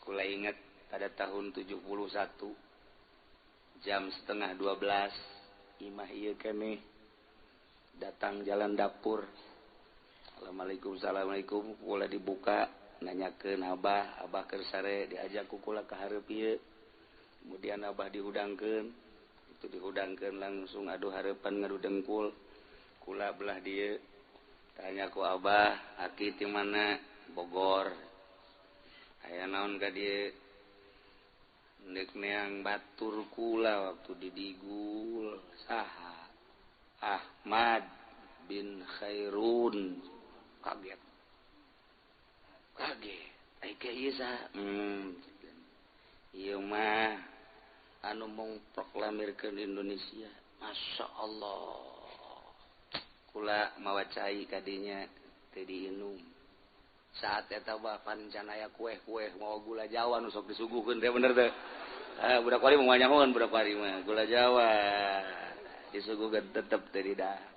Kula ingat pada tahun 71 jam 11:30 imah ieu keneh datang jalan dapur. Assalamualaikum, assalamualaikum. Kula dibuka nanyakeun abah, abah keur sare diajak ku kula ka hareup ieu. Kemudian abah dihudangkeun, itu dihudangkeun langsung aduh hareupan ngadu dengkul. Kula belah dieu. Tanya ku abah, aki ti mana? Bogor. Aya naon ka dieu? Ndek neang batur kula waktu didigul saha? Ahmad bin Khairun. Kaget. Kaget. Ai ke ieu saha? Ieu mah anu mengproklamirkeun Indonesia. Masya Allah. Kula mawa cai kadinya teu diinum. Saat eta bapan can aya kueh-kueh mau gula Jawa nu sok disuguhkeun teh bener teh. Budak wali mau nyahoan budak wali mah gula Jawa disuguhkeun tetep teu didahar.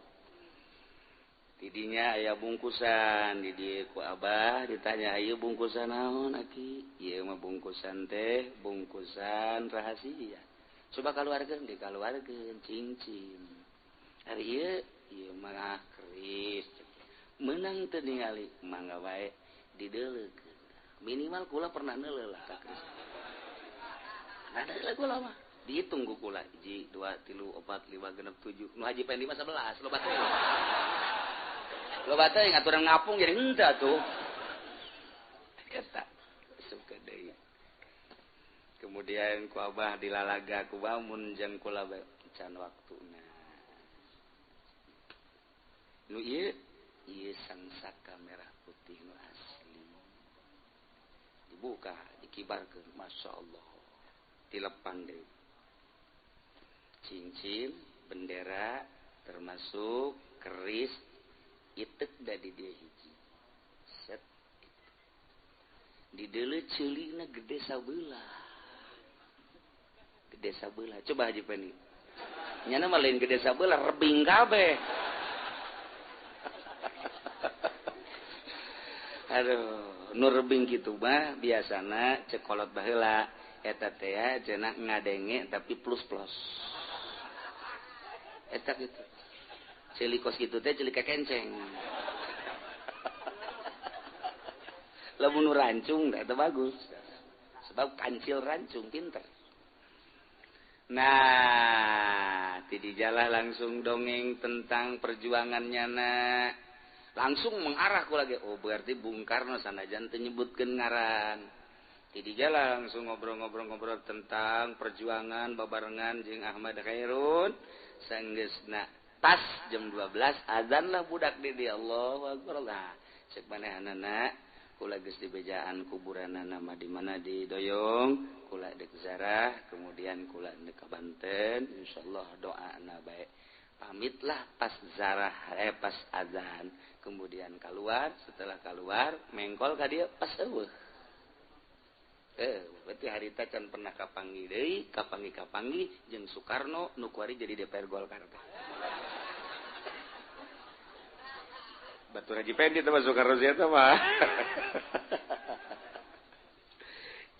Tidinya aya bungkusan di dieu ku abah ditanya ieu bungkusan naon aki? Ieu mah bungkusan teh bungkusan rahasia. Coba kaluarkeun dikaluarkeun cincin. Ari ieu ieu mah keris. Menang teu ningali mangga wae dideleukeun. Minimal kula pernah neuleuh lah ka keris. Nah, deuleuh kula mah. Dihitung ku kula 1 2 3 4 5 6 7. Nu haji pengen 5 11 loba teuing. Loba teuing aturan ngapung jadi henteu atuh. Eta suka deui. Kemudian ku abah dilalaga ku bamun jeung kula can waktuna. Nu ieu ieu sangsaka merah putih nu asli. Dibuka, dikibarkeun, Masya Allah. Dilepan deui. Cincin, bendera, termasuk keris, itek da di dieu hiji. Set. Dideuleu ceulina gede sabelah. Gede sabelah. Coba Haji Peni. Nyana mah lain gede sabelah, rebing kabeh. Aduh, nu rebing kitu mah biasana cekolot baheula eta teh cenah ngadenge tapi plus-plus. Eta kitu. Ceuli kos kitu teh ceuli kekenceng. Lamun nu rancung eta bagus. Sebab kancil rancung pinter. Nah, ti dijalah langsung dongeng tentang perjuangannya na. Langsung mengarah ku lagi. Oh, berarti Bung Karno sanajan teu nyebutkeun ngaran. Ti dijalah langsung ngobrol-ngobrol-ngobrol tentang perjuangan babarengan jeung Ahmad Khairun. Sanggeusna pas jam 12 azan lah budak di dia. Allahu akbar. Lah, cek manehanana kula geus dibejaan kuburanana mah di mana di Doyong, kula deuk zarah, kemudian kula deuk ka Banten, insyaallah doana bae. Pamitlah pas zarah pas azan, kemudian keluar, setelah keluar mengkol ka dieu pas eueuh. Berarti harita can pernah kapanggih deui, kapanggih-kapanggih jeung Soekarno nu kuari jadi DPR Golkar. Batur Haji Pendi teh Soekarno sia teh mah.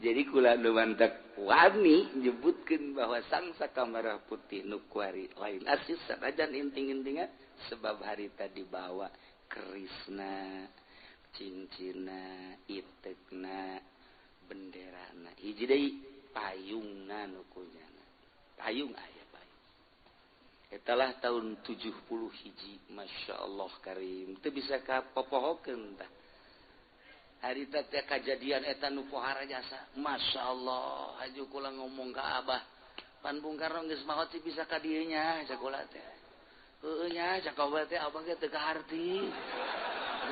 Jadi kula nu mantak wani nyebutkeun bahwa sangsaka merah putih nu kuari lain asis sanajan inting-intingan sebab harita dibawa kerisna, cincinna, itekna, benderana. Hiji deui payungna nu kunyana. Payung aya payung. Etalah tahun 70 hiji, Masya Allah karim. Teu bisa kapopohokeun tah. Harita teh kajadian eta nu pohara jasa. Masya Allah, haju kula ngomong ka abah. Pan Bung Karno geus maot sih bisa ka dieu nya cak kula teh. Heueuh nya cak abah teh abah ge teu kaharti.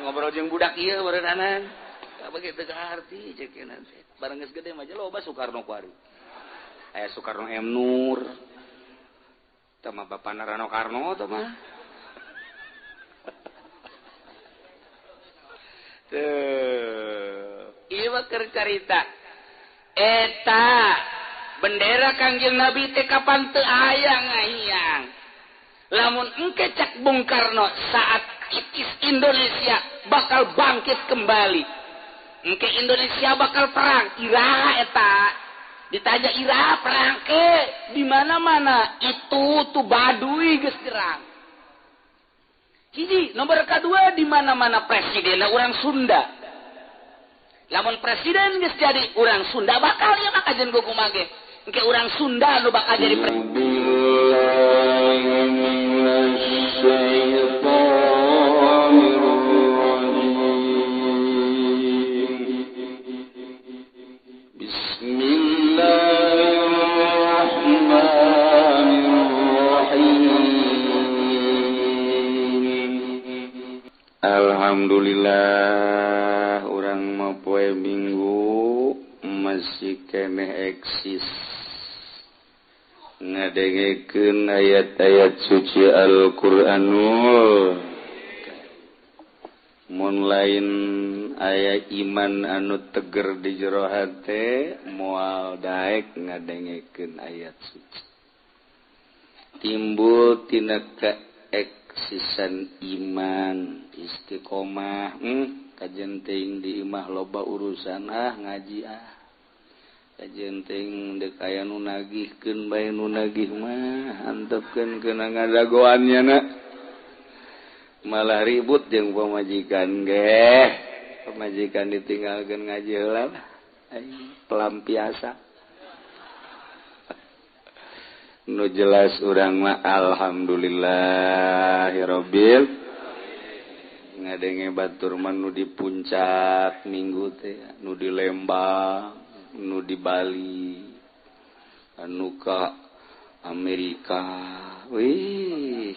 Ngobrol jeung budak ieu barenanan. Abah ge teu kaharti cek teh. Bareng geus gede mah loba Soekarno kuari. Aya Soekarno M Nur. Tah mah bapana Rano Karno tah mah. Tuh, ieu mah keur carita. Eta bendera Kangjeng Nabi teh kapan teu aya ngahiyang. Lamun engke cak Bung Karno saat itis Indonesia bakal bangkit kembali. Engke Indonesia bakal perang. Iraha eta. Ditanya iraha perang ke di mana-mana itu tuh Baduy geus nyerang. Hiji, nomor kedua di mana-mana presidenna urang Sunda. Lamun presiden geus jadi urang Sunda bakal ieu mah kajen kumaha ge. Engke urang Sunda nu bakal jadi presiden. Alhamdulillah urang mah poe Minggu masih keneh eksis ngadengekeun ayat-ayat suci Al-Qur'anul. Mun lain aya iman anu teger di jero hate moal daek ngadengekeun ayat suci. Timbul tina keeksisan iman istiqomah. Kajen teuing di imah loba urusan ah ngaji ah. Kajen teuing deuk aya nu nagihkeun bae nu nagih mah antepkeun keuna ngadagoannya na. Malah ribut jeung pamajikan ge. Pamajikan ditinggalkeun ngaji heula lah. Pelampiasa. Nu jelas urang mah alhamdulillahirabbil ngadenge batur mah nu di puncak minggu teh, nu di Lembang, nu di Bali, anu ka Amerika. Wih,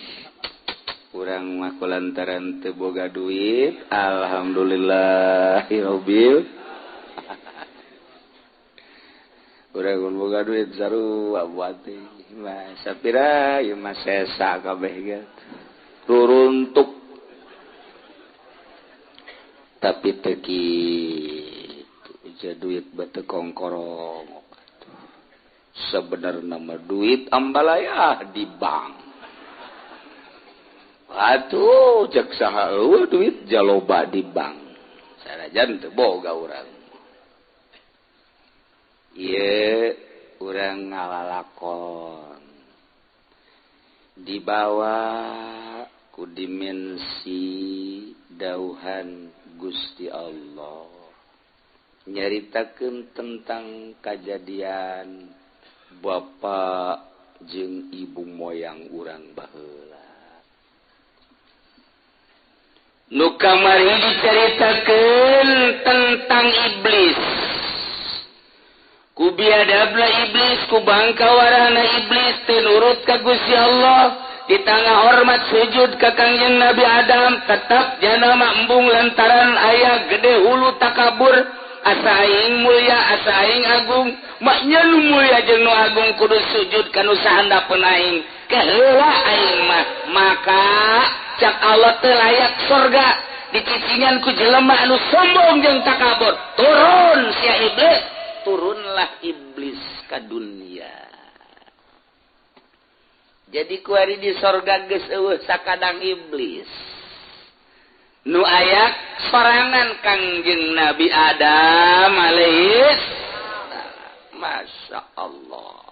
urang mah kulantaran teu boga duit, alhamdulillahirabbil. Urang mun boga duit sarua buat teh. Mah sapira ieu mah sesa kabeh ge. Ruruntuk. Tapi teu kitu ja duit batu kongkorong. Sebenarnya mah duit ambalaya di bank. Atuh cek saha eueuh duit jaloba di bank. Sanajan teu boga urang. Ieu urang ngalalakon dibawa ku dimensi dauhan Gusti Allah nyaritakeun tentang kajadian bapa jeung ibu moyang urang baheula. Nu kamari dicaritakeun tentang iblis. Ku biadabna iblis, ku bangkawarana iblis teu nurut ka Gusti Allah. Di tengah hormat sujud ka Kangjeng Nabi Adam tetap jana embung lantaran aya gede hulu takabur, asa aing mulia, asa aing agung, maknya nu mulia jeung nu agung kudu sujud ka nu sahandapeun aing. Keheula aing mah, maka cak Allah teu layak sorga dicicingan ku jelema anu sombong jeung takabur. Turun sia iblis, turunlah iblis ka dunia. Jadi kuari di sorga geus eueuh sakadang iblis. Nu aya sorangan Kangjeng Nabi Adam alaihis salam. Masya Allah.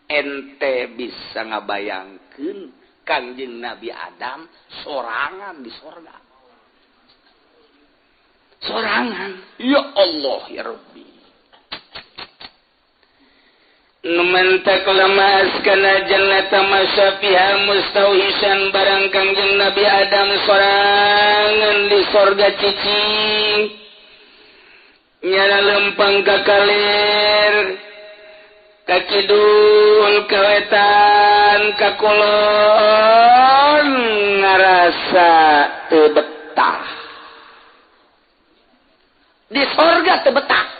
Ente bisa ngabayangkeun Kangjeng Nabi Adam sorangan di sorga. Sorangan. Ya Allah ya Rabbi. Numantak lama askana jannata masyafiha mustauhisan barang Kangjeng Nabi Adam sorangan di sorga cicing nyala lempang ka kalir ka kidul ka wetan ka kulon ngarasa teu betah di sorga teu betah.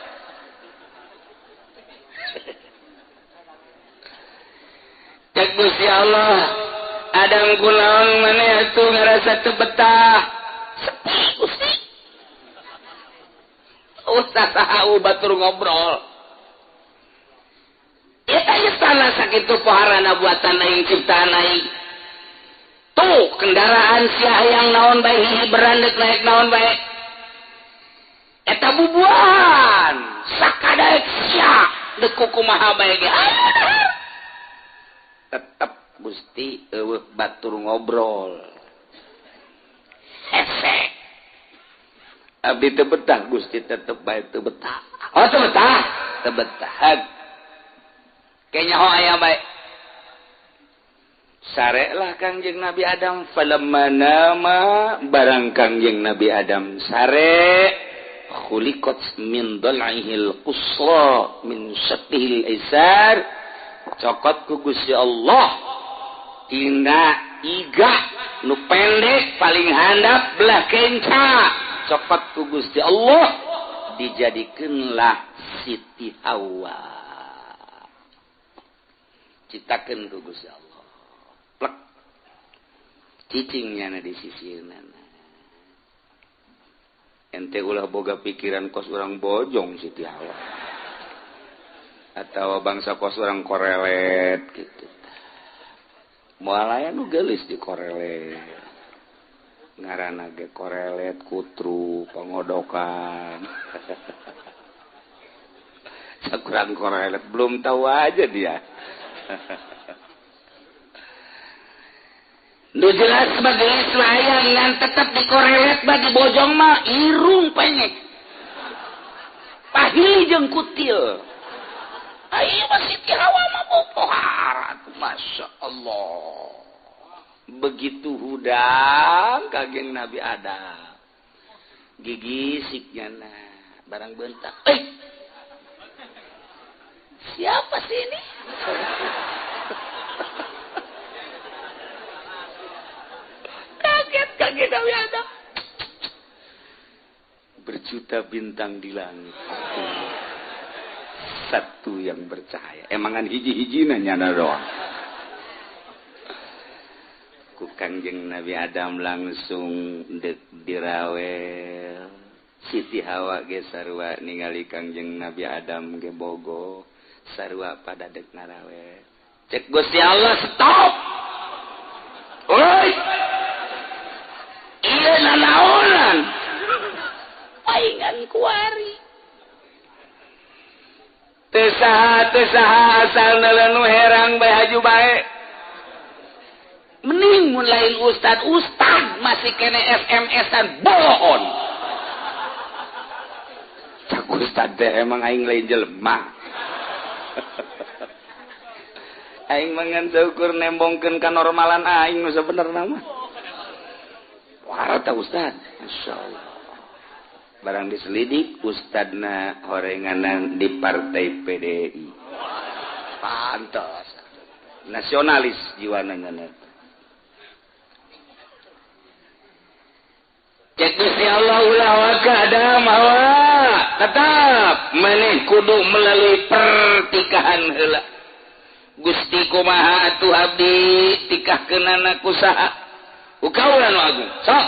Cek Gusti Allah, Adam kunaon maneh atuh ngarasa teu betah. Sepi Gusti. Usah saha batur ngobrol. Eta ieu tanah sakitu poharana buatan aing ciptaan aing. Tuh kendaraan sia hayang naon bae hihi berandek naik naon bae. Eta bubuahan sakadaek sia deuk kumaha bae ge tetep Gusti eueuh batur ngobrol hese abdi teu betah Gusti tetep bae teu betah. Oh teu betah teu betah kayaknya ho aya bae sarelah Kangjeng Nabi Adam falamma nama barang Kangjeng Nabi Adam sare khuliqat min dal'ihil qusra min syattihil aisar cokot ku Gusti Allah tina iga nu pendek paling handap belah kenca cokot ku Gusti Allah dijadikeunlah Siti Hawa citakeun ku Gusti Allah plek cicingnya di sisirna. Ente ulah boga pikiran kos orang bojong Siti Hawa atau bangsa kos orang korelet gitu. Moal aya nu geulis di korelet. Ngaranna ge korelet kutru pangodokan. Sakurang korelet belum tahu aja dia. Nu jelas mah geus layang ngan tetep dikorelet bagi bojong mah irung penyek. Pahili jeung kutil. Ayo mah Siti Hawa mah bopohara. Masya Allah. Begitu hudang kageng Nabi Adam. Gigisiknya nah barang bentak. Siapa sih ini? Kaget kaget Nabi Adam. Berjuta bintang di langit. Satu yang bercahaya. Emangan hiji-hiji nanya doang. Ku Kangjeng Nabi Adam langsung dek dirawel. Siti Hawa ge sarua ningali Kangjeng Nabi Adam ge bogo. Sarua pada dek ngarawel. Cek Gusti Allah stop. Oi. Ieu nanaonan. Paingan kuari. Teu saha asal nu herang bae haju bae. Mending mun lain ustad, ustad masih kene SMS-an bohon. Cak ustad teh emang aing lain jelema. Aing mah ngan saukur nembongkeun kanormalan aing nu sabenerna mah. Wah, tah ustad. Masyaallah. Barang diselidik ustadna horenganan di partai PDI. Pantes. Nasionalis jiwana nya. Cek Gusti Allah ulah waka Adam Hawa tetap maneh kudu melalui pertikahan heula. Gusti kumaha atuh abdi tikahkeunana ku saha? Ku kaula nu agung. Sok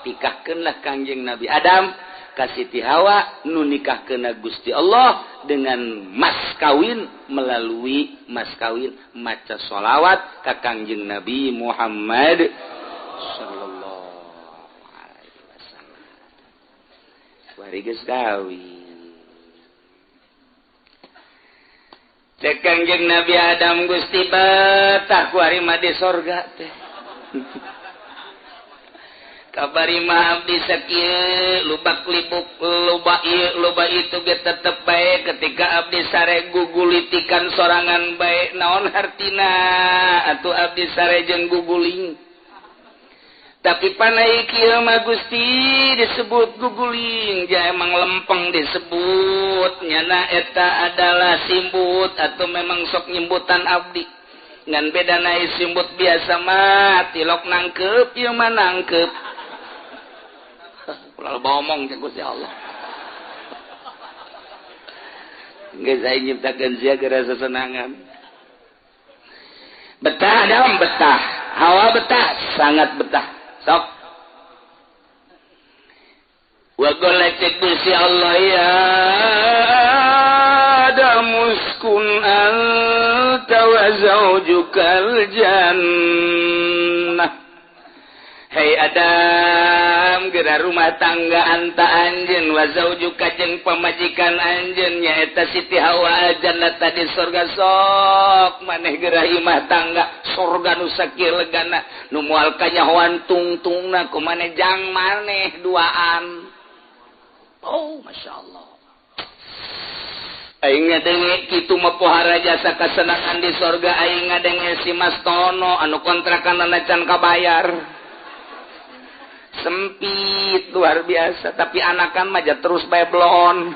tikahkeunlah Kangjeng Nabi Adam ka Siti Hawa nu nikahkeunna Gusti Allah dengan mas kawin melalui mas kawin maca sholawat ka Kangjeng Nabi Muhammad sallallahu alaihi wasallam. Bari geus kawin. Cek Kangjeng Nabi Adam Gusti betah ku ari mah di sorga teh. Kabari mah abdi sakieu lubak libuk loba ieu loba itu ge tetep bae ketika abdi sare gugulitikan sorangan bae naon hartina atuh abdi sare jeung guguling. Tapi panai kieu mah Gusti disebut guguling ja emang lempeng disebut nyana eta adalah simbut atau memang sok nyimbutan abdi. Ngan beda naik simbut biasa mah tilok nangkep ieu mah nangkep. Ulah bomong cek Gusti Allah. Geus aing nyiptakeun sia geura sesenangan. Betah Adam betah, Hawa betah, sangat betah. Sok. Wa qala cek Gusti Allah ya Adam uskun anta wa zaujukal jannah. Hei Adam geura rumah tangga anta anjeun wa zaujuka jeung pamajikan anjeun nyaeta Siti Hawa jannata di surga sok maneh geura imah tangga surga nu sakieu legana nu moal kanyahoan tungtungna ku maneh jang maneh duaan. Oh, Masya Allah. Aing ngadenge kitu mah pohara jasa kasenangan di sorga. Aing ngadenge si Mas Tono anu kontrakanana can kabayar. Sempit luar biasa, tapi anakan mah terus bae bloon.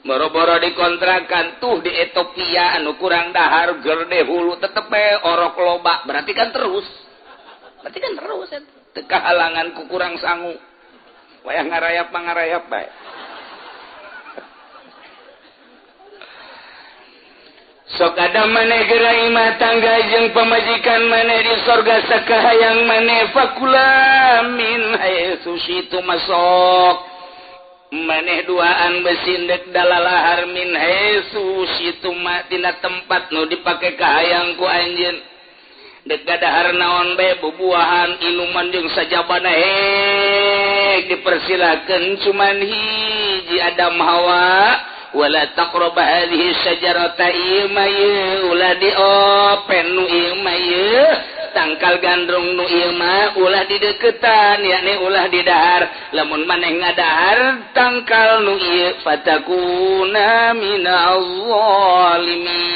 Boro-boro dikontrakan tuh di Ethiopia anu kurang dahar gerde hulu tetep bae orok loba, berarti kan terus. Berarti kan terus teu kahalangan ku kurang sangu. Wayah ngarayap mangarayap bae. Sok ada maneh geura imah tangga jeung pamajikan maneh di sorga sakahayang maneh fakula min haitsu syitu masok maneh duaan besindek dalalahar min haitsu syitu ma tina tempat nu dipake kahayang ku anjeun dek gadahar naon bae bubuahan inuman jeung sajabana hek dipersilakeun cuman hiji Adam Hawa wala taqrab hadhihi syajarata ima ye ulah diopen nu ieu mah ye tangkal gandrung nu ieu mah ulah dideketan yakni ulah didahar lamun maneh ngadahar tangkal nu ieu fatakuna minaz zalimin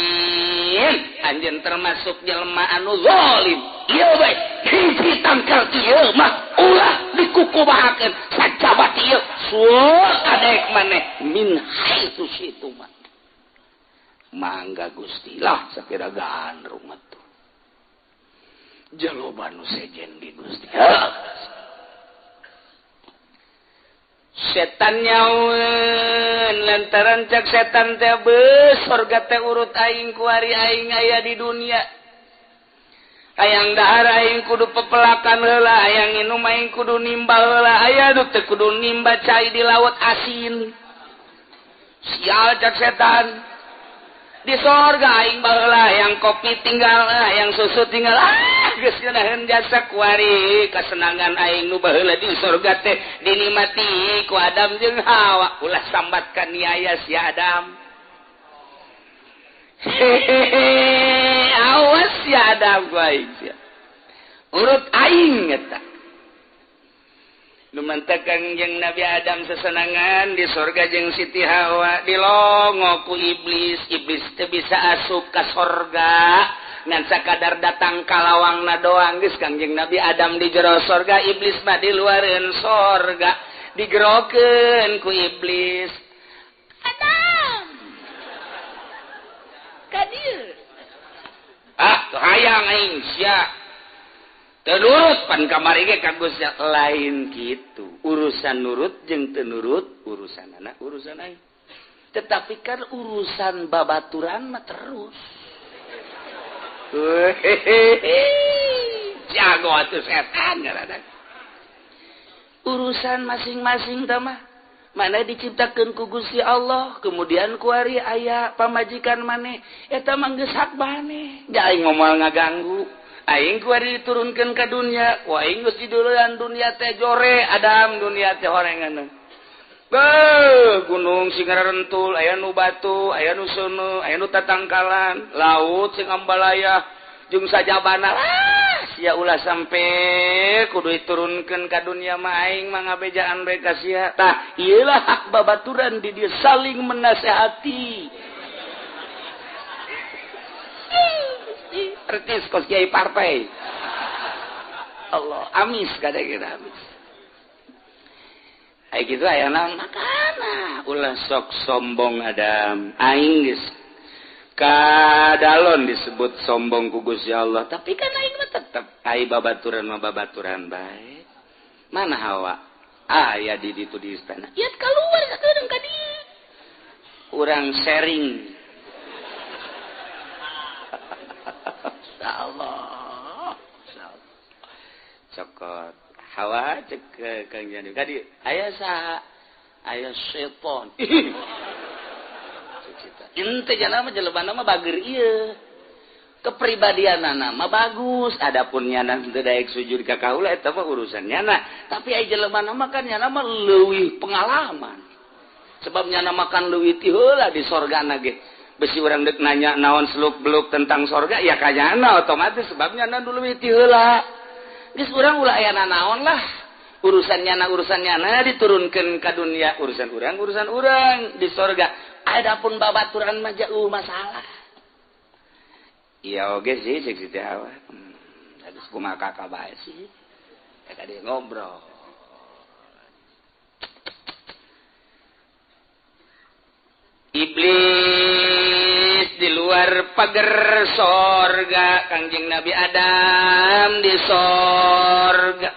anjeun termasuk jelema anu zalim ieu bae hiji tangkal ieu mah ulah dikukubahakeun sajabat ieu suur adek maneh min haitsu syitu mah mangga Gusti lah sapira gandrung atuh jaloba nu sejen di Gusti. Setan nyaun lantaran cak setan teh beus sorga teh urut aing kuari aing aya di dunia. Hayang dahar aing kudu pepelakan heula, hayang inum aing kudu nimba heula, aya nu teu kudu nimba cai di laut asin. Sial cak setan. Di sorga aing baheula hayang kopi tinggal, hayang susu tinggal. Ah, geus ngeunaheun jasa kuari kasenangan aing nu baheula di sorga teh dinikmati ku Adam jeung Hawa. Ulah sambat ka niaya si Adam. Hehehe, awas ya Adam ku aing sia. Urut aing eta. Nu mantak Kangjeng Nabi Adam sesenangan di sorga jeung Siti Hawa dilongo ku iblis. Iblis teu bisa asup ka sorga ngan sakadar datang ka lawangna doang geus Kangjeng Nabi Adam di jero sorga, iblis mah di luareun sorga digerokeun ku iblis. Adam ka dieu ah teu hayang aing sia teu nurut pan kamari ge ka Gusti lain kitu. Urusan nurut jeung teu nurut urusan anak urusan aing. Tetapi kan urusan babaturan mah terus. Jago atuh setan ngaranna. Urusan masing-masing tah mah mana diciptakeun ku Gusti Allah, kemudian kuari aya pamajikan maneh, eta mah geus hak maneh. Da aing moal ngaganggu. Aing kuari diturunkeun ka dunia, ku aing geus diduluan dunia teh jore Adam dunia teh horengan. Beuh, gunung sing ngarentul, aya nu batu, aya nu seuneu, aya nu tatangkalan, laut sing ambalaya jeung sajabana. Ah, sia ulah sampe kudu diturunkeun ka dunia mah aing mah ngabejaan bae ka sia. Tah, ieu lah hak babaturan di dieu saling menasehati. Artis kos kiai partai. Allah amis kadang-kadang amis. Ai kitu aya naon makana ulah sok sombong Adam. Aing geus kadalon disebut sombong ku Gusti Allah, tapi kan aing mah tetep ai babaturan mah babaturan bae. Mana Hawa? Aya di ditu di istana. Ieu keluar sakedeung ka dieu. Urang sharing. Allah, cokot Hawa cek Kang Jani tadi aya saha aya setan. Ente jana mah jelema mah bager ieu. Kepribadian mah bagus, adapun nyana teu daek sujud ka kaula eta mah urusan nyana. Tapi ai jelema mah kan nyana mah leuwih pengalaman. Sebab nyana makan leuwih ti heula di sorgana ge. Besi urang deuk nanya naon seluk-beluk tentang sorga ya ka nyana otomatis sebab nyana leuwih ti heula. Geus urang ulah aya nanaon lah. Urusan nyana diturunkeun ka dunia, urusan urang di sorga. Adapun babaturan mah jauh masalah. Iya oge sih cek Siti Hawa. Terus kumaha kakak bae sih. Kata dia ngobrol. Iblis di luar pagar sorga, Kangjeng Nabi Adam di sorga.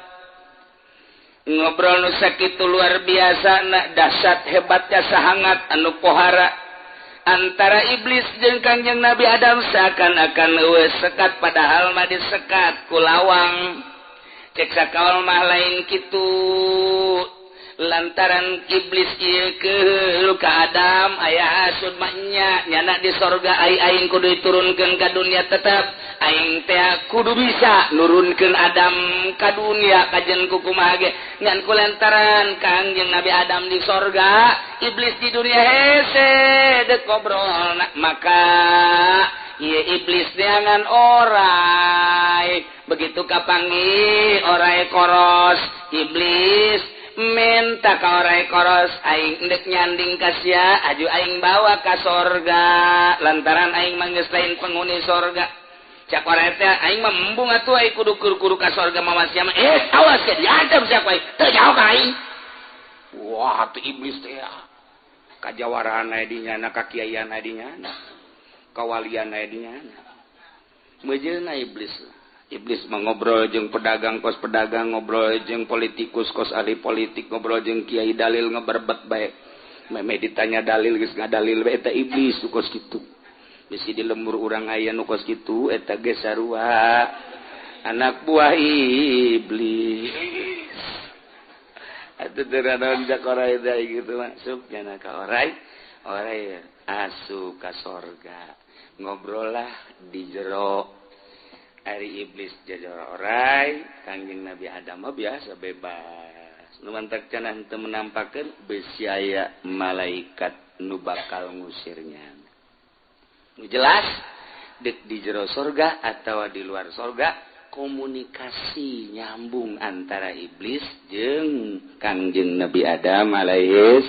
Ngobrol nu sakitu luar biasa na dahsyat hebatnya sahangat anu pohara. Antara iblis jeung Kangjeng Nabi Adam seakan-akan eueuh sekat padahal mah disekat ku lawang. Cek sakaol mah lain kitu. Lantaran iblis ieu keul ka Adam aya hasud mah nya nyana di sorga ai aing kudu diturunkeun ka dunia tetep aing teh kudu bisa nurunkeun Adam ka dunia kajen ku kumaha ge ngan ku lantaran Kangjeng Nabi Adam di sorga iblis di dunia hese deuk ngobrol maka ieu iblis neangan orai begitu kapanggih orai koros iblis minta ka orai koros aing endek nyanding ka sia aju aing bawa ka sorga lantaran aing mah geus lain penghuni sorga cak orai teh aing mah embung atuh aing kudu kur-kuru ka sorga mawa sia mah awas sia diancam sia ku aing teu jauh ka aing. Wah tuh iblis teh kajawaraan aya di nyana kakiaian aya di nyana kawalian aya di nyana meujeuna iblis. Iblis mengobrol jeung pedagang kos pedagang, ngobrol jeung politikus kos ahli politik, ngobrol jeung kiai dalil ngeberbet bae. Meme ditanya dalil geus ngadalil bae eta iblis nu kos kitu. Bisi di lembur urang aya nu kos kitu eta ge sarua anak buah iblis. Atuh teu naon jak orai teh kitu masuk nyana ka orai, orai asup ka sorga. Ngobrol lah di jero. Ari iblis jajara orai, Kangjeng Nabi Adam mah biasa bebas. Nu mantak cenah teu menampakeun besi aya malaikat nu bakal ngusirnya. Nu jelas deuk di jero sorga atawa di luar sorga komunikasi nyambung antara iblis jeung Kangjeng Nabi Adam alaihis.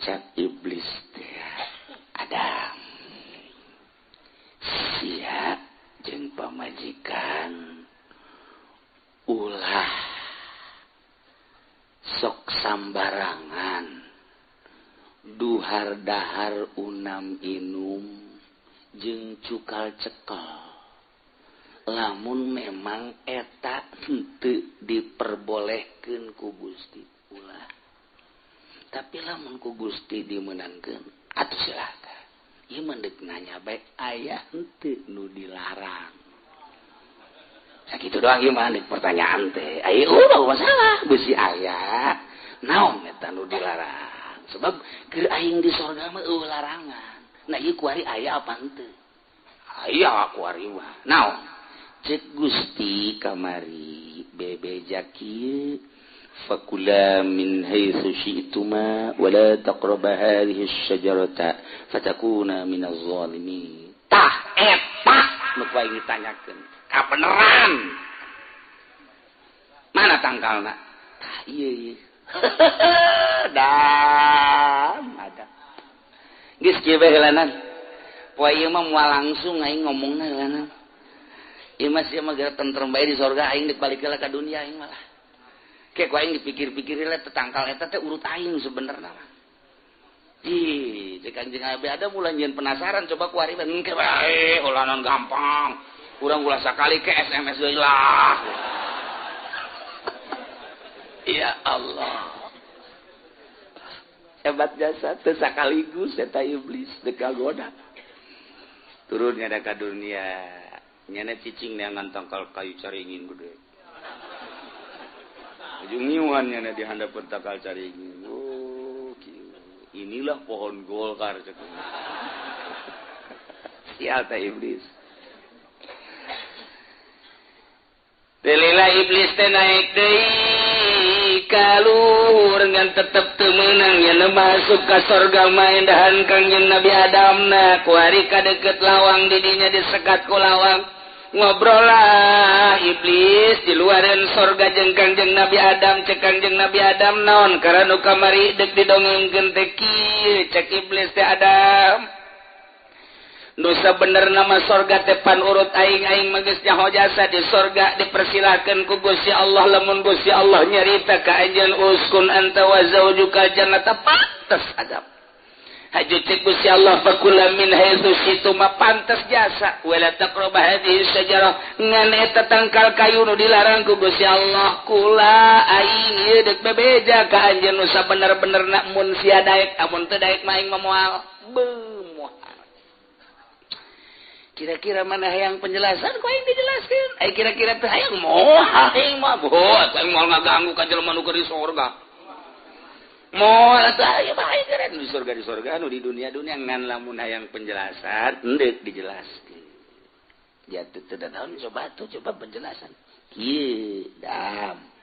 Cak iblis teh Adam sia jeung pamajikan ulah sok sambarangan duhar dahar unam inum jeung cukal cekel lamun memang eta henteu diperbolehkeun ku Gusti ulah tapi lamun ku Gusti dimeunangkeun atuh silakan. Ieu mah deuk nanya bae aya henteu nu dilarang. Sakitu doang ieu mah deuk pertanyaan teh. Aya ulah masalah beusi aya naon eta nu dilarang. Sebab keur aing di sorga mah eueuh larangan. Nah ieu kuari aya apa henteu? Aya kuari mah. Naon? Cek Gusti kamari bebeja kieu fakula min haitsu syi'tuma wa la taqraba hadhihi asy-syajarata fatakuna minaz zalimin. Tah eta nu ku aing ditanyakeun. Kabeneran. Mana tangkalna? Tah ieu ieu. Dam ada. Geus kieu bae heulanan. Poe ieu mah moal langsung aing ngomongna heulanan. Ieu mah sia mah geura tentrem bae di sorga aing dek balik heula ka dunia aing malah. Kayak ku aing dipikir-pikir lah tetangkal eta teh urut aing sebenarnya mah. Ih, cek Kangjeng Nabi ada mulai nyeun penasaran coba ku ari engke bae ulanan gampang. Urang ulah sakali ke SMS deui lah. Ya Allah. Hebat jasa teu sakaligus eta iblis deuk kagoda. Turun nyada ka dunia. Nyana cicing neangan tangkal kayu caringin gede. Ujung nyiwan nyana di handap takal caringin. Oh, inilah pohon Golkar cek. Sial teh iblis. Delila iblis teh naik deui ka luhur ngan tetep teu meunang nya masuk ka sorga mah Kangjeng Nabi Adam na kuari ka deket lawang didinya disekat ku lawang ngobrol lah iblis di luaran sorga jeung Kangjeng Nabi Adam cek Kangjeng Nabi Adam naon karena nu kamari deuk didongengkeun teh kieu cek iblis teh Adam nusa bener nama sorga tepan urut aing-aing mah geus nyaho jasa di sorga dipersilakan ku Gusti Allah lamun Gusti Allah nyarita ka anjeun uskun anta wa zaujuka jannata pantes Adam haju cek Gusti Allah fakula min haitsu syi'tuma pantes jasa wala taqrabu hadhihi syajarah ngan eta tangkal kayu nu dilarang ku Gusti Allah kula aing ieu deuk bebeja ka anjeun nu sabener-bener na mun sia daek amun teu daek mah aing mah moal beuh. Kira-kira mana yang penjelasan ku aing dijelaskeun? Ai kira-kira teh hayang moal aing mah boh aing moal ngaganggu ka jelema nu keur di sorga. Moal atuh aya bae keren di sorga nu di dunia-dunia ngan lamun hayang penjelasan endek dijelaskeun. Ya teu teu naon coba tuh coba penjelasan. Kieu dam.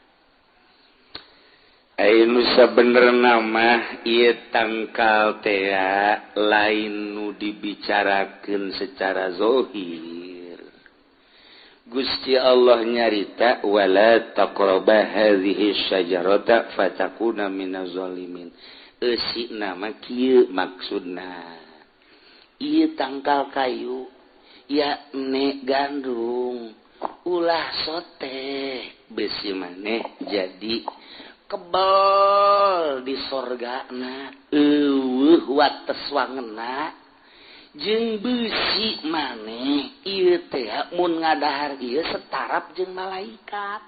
Ai nu sabenerna mah ieu tangkal teh lain nu dibicarakeun secara zahir. Gusti Allah nyarita wala taqraba hadhihi syajarata fatakuna minaz zalimin. Eusina mah kieu maksudna. Ieu tangkal kayu ya ne gandrung ulah sote besi maneh jadi kebel di sorgana eueuh wates wangena jeung beusi maneh ieu teh mun ngadahar ieu setarap jeung malaikat.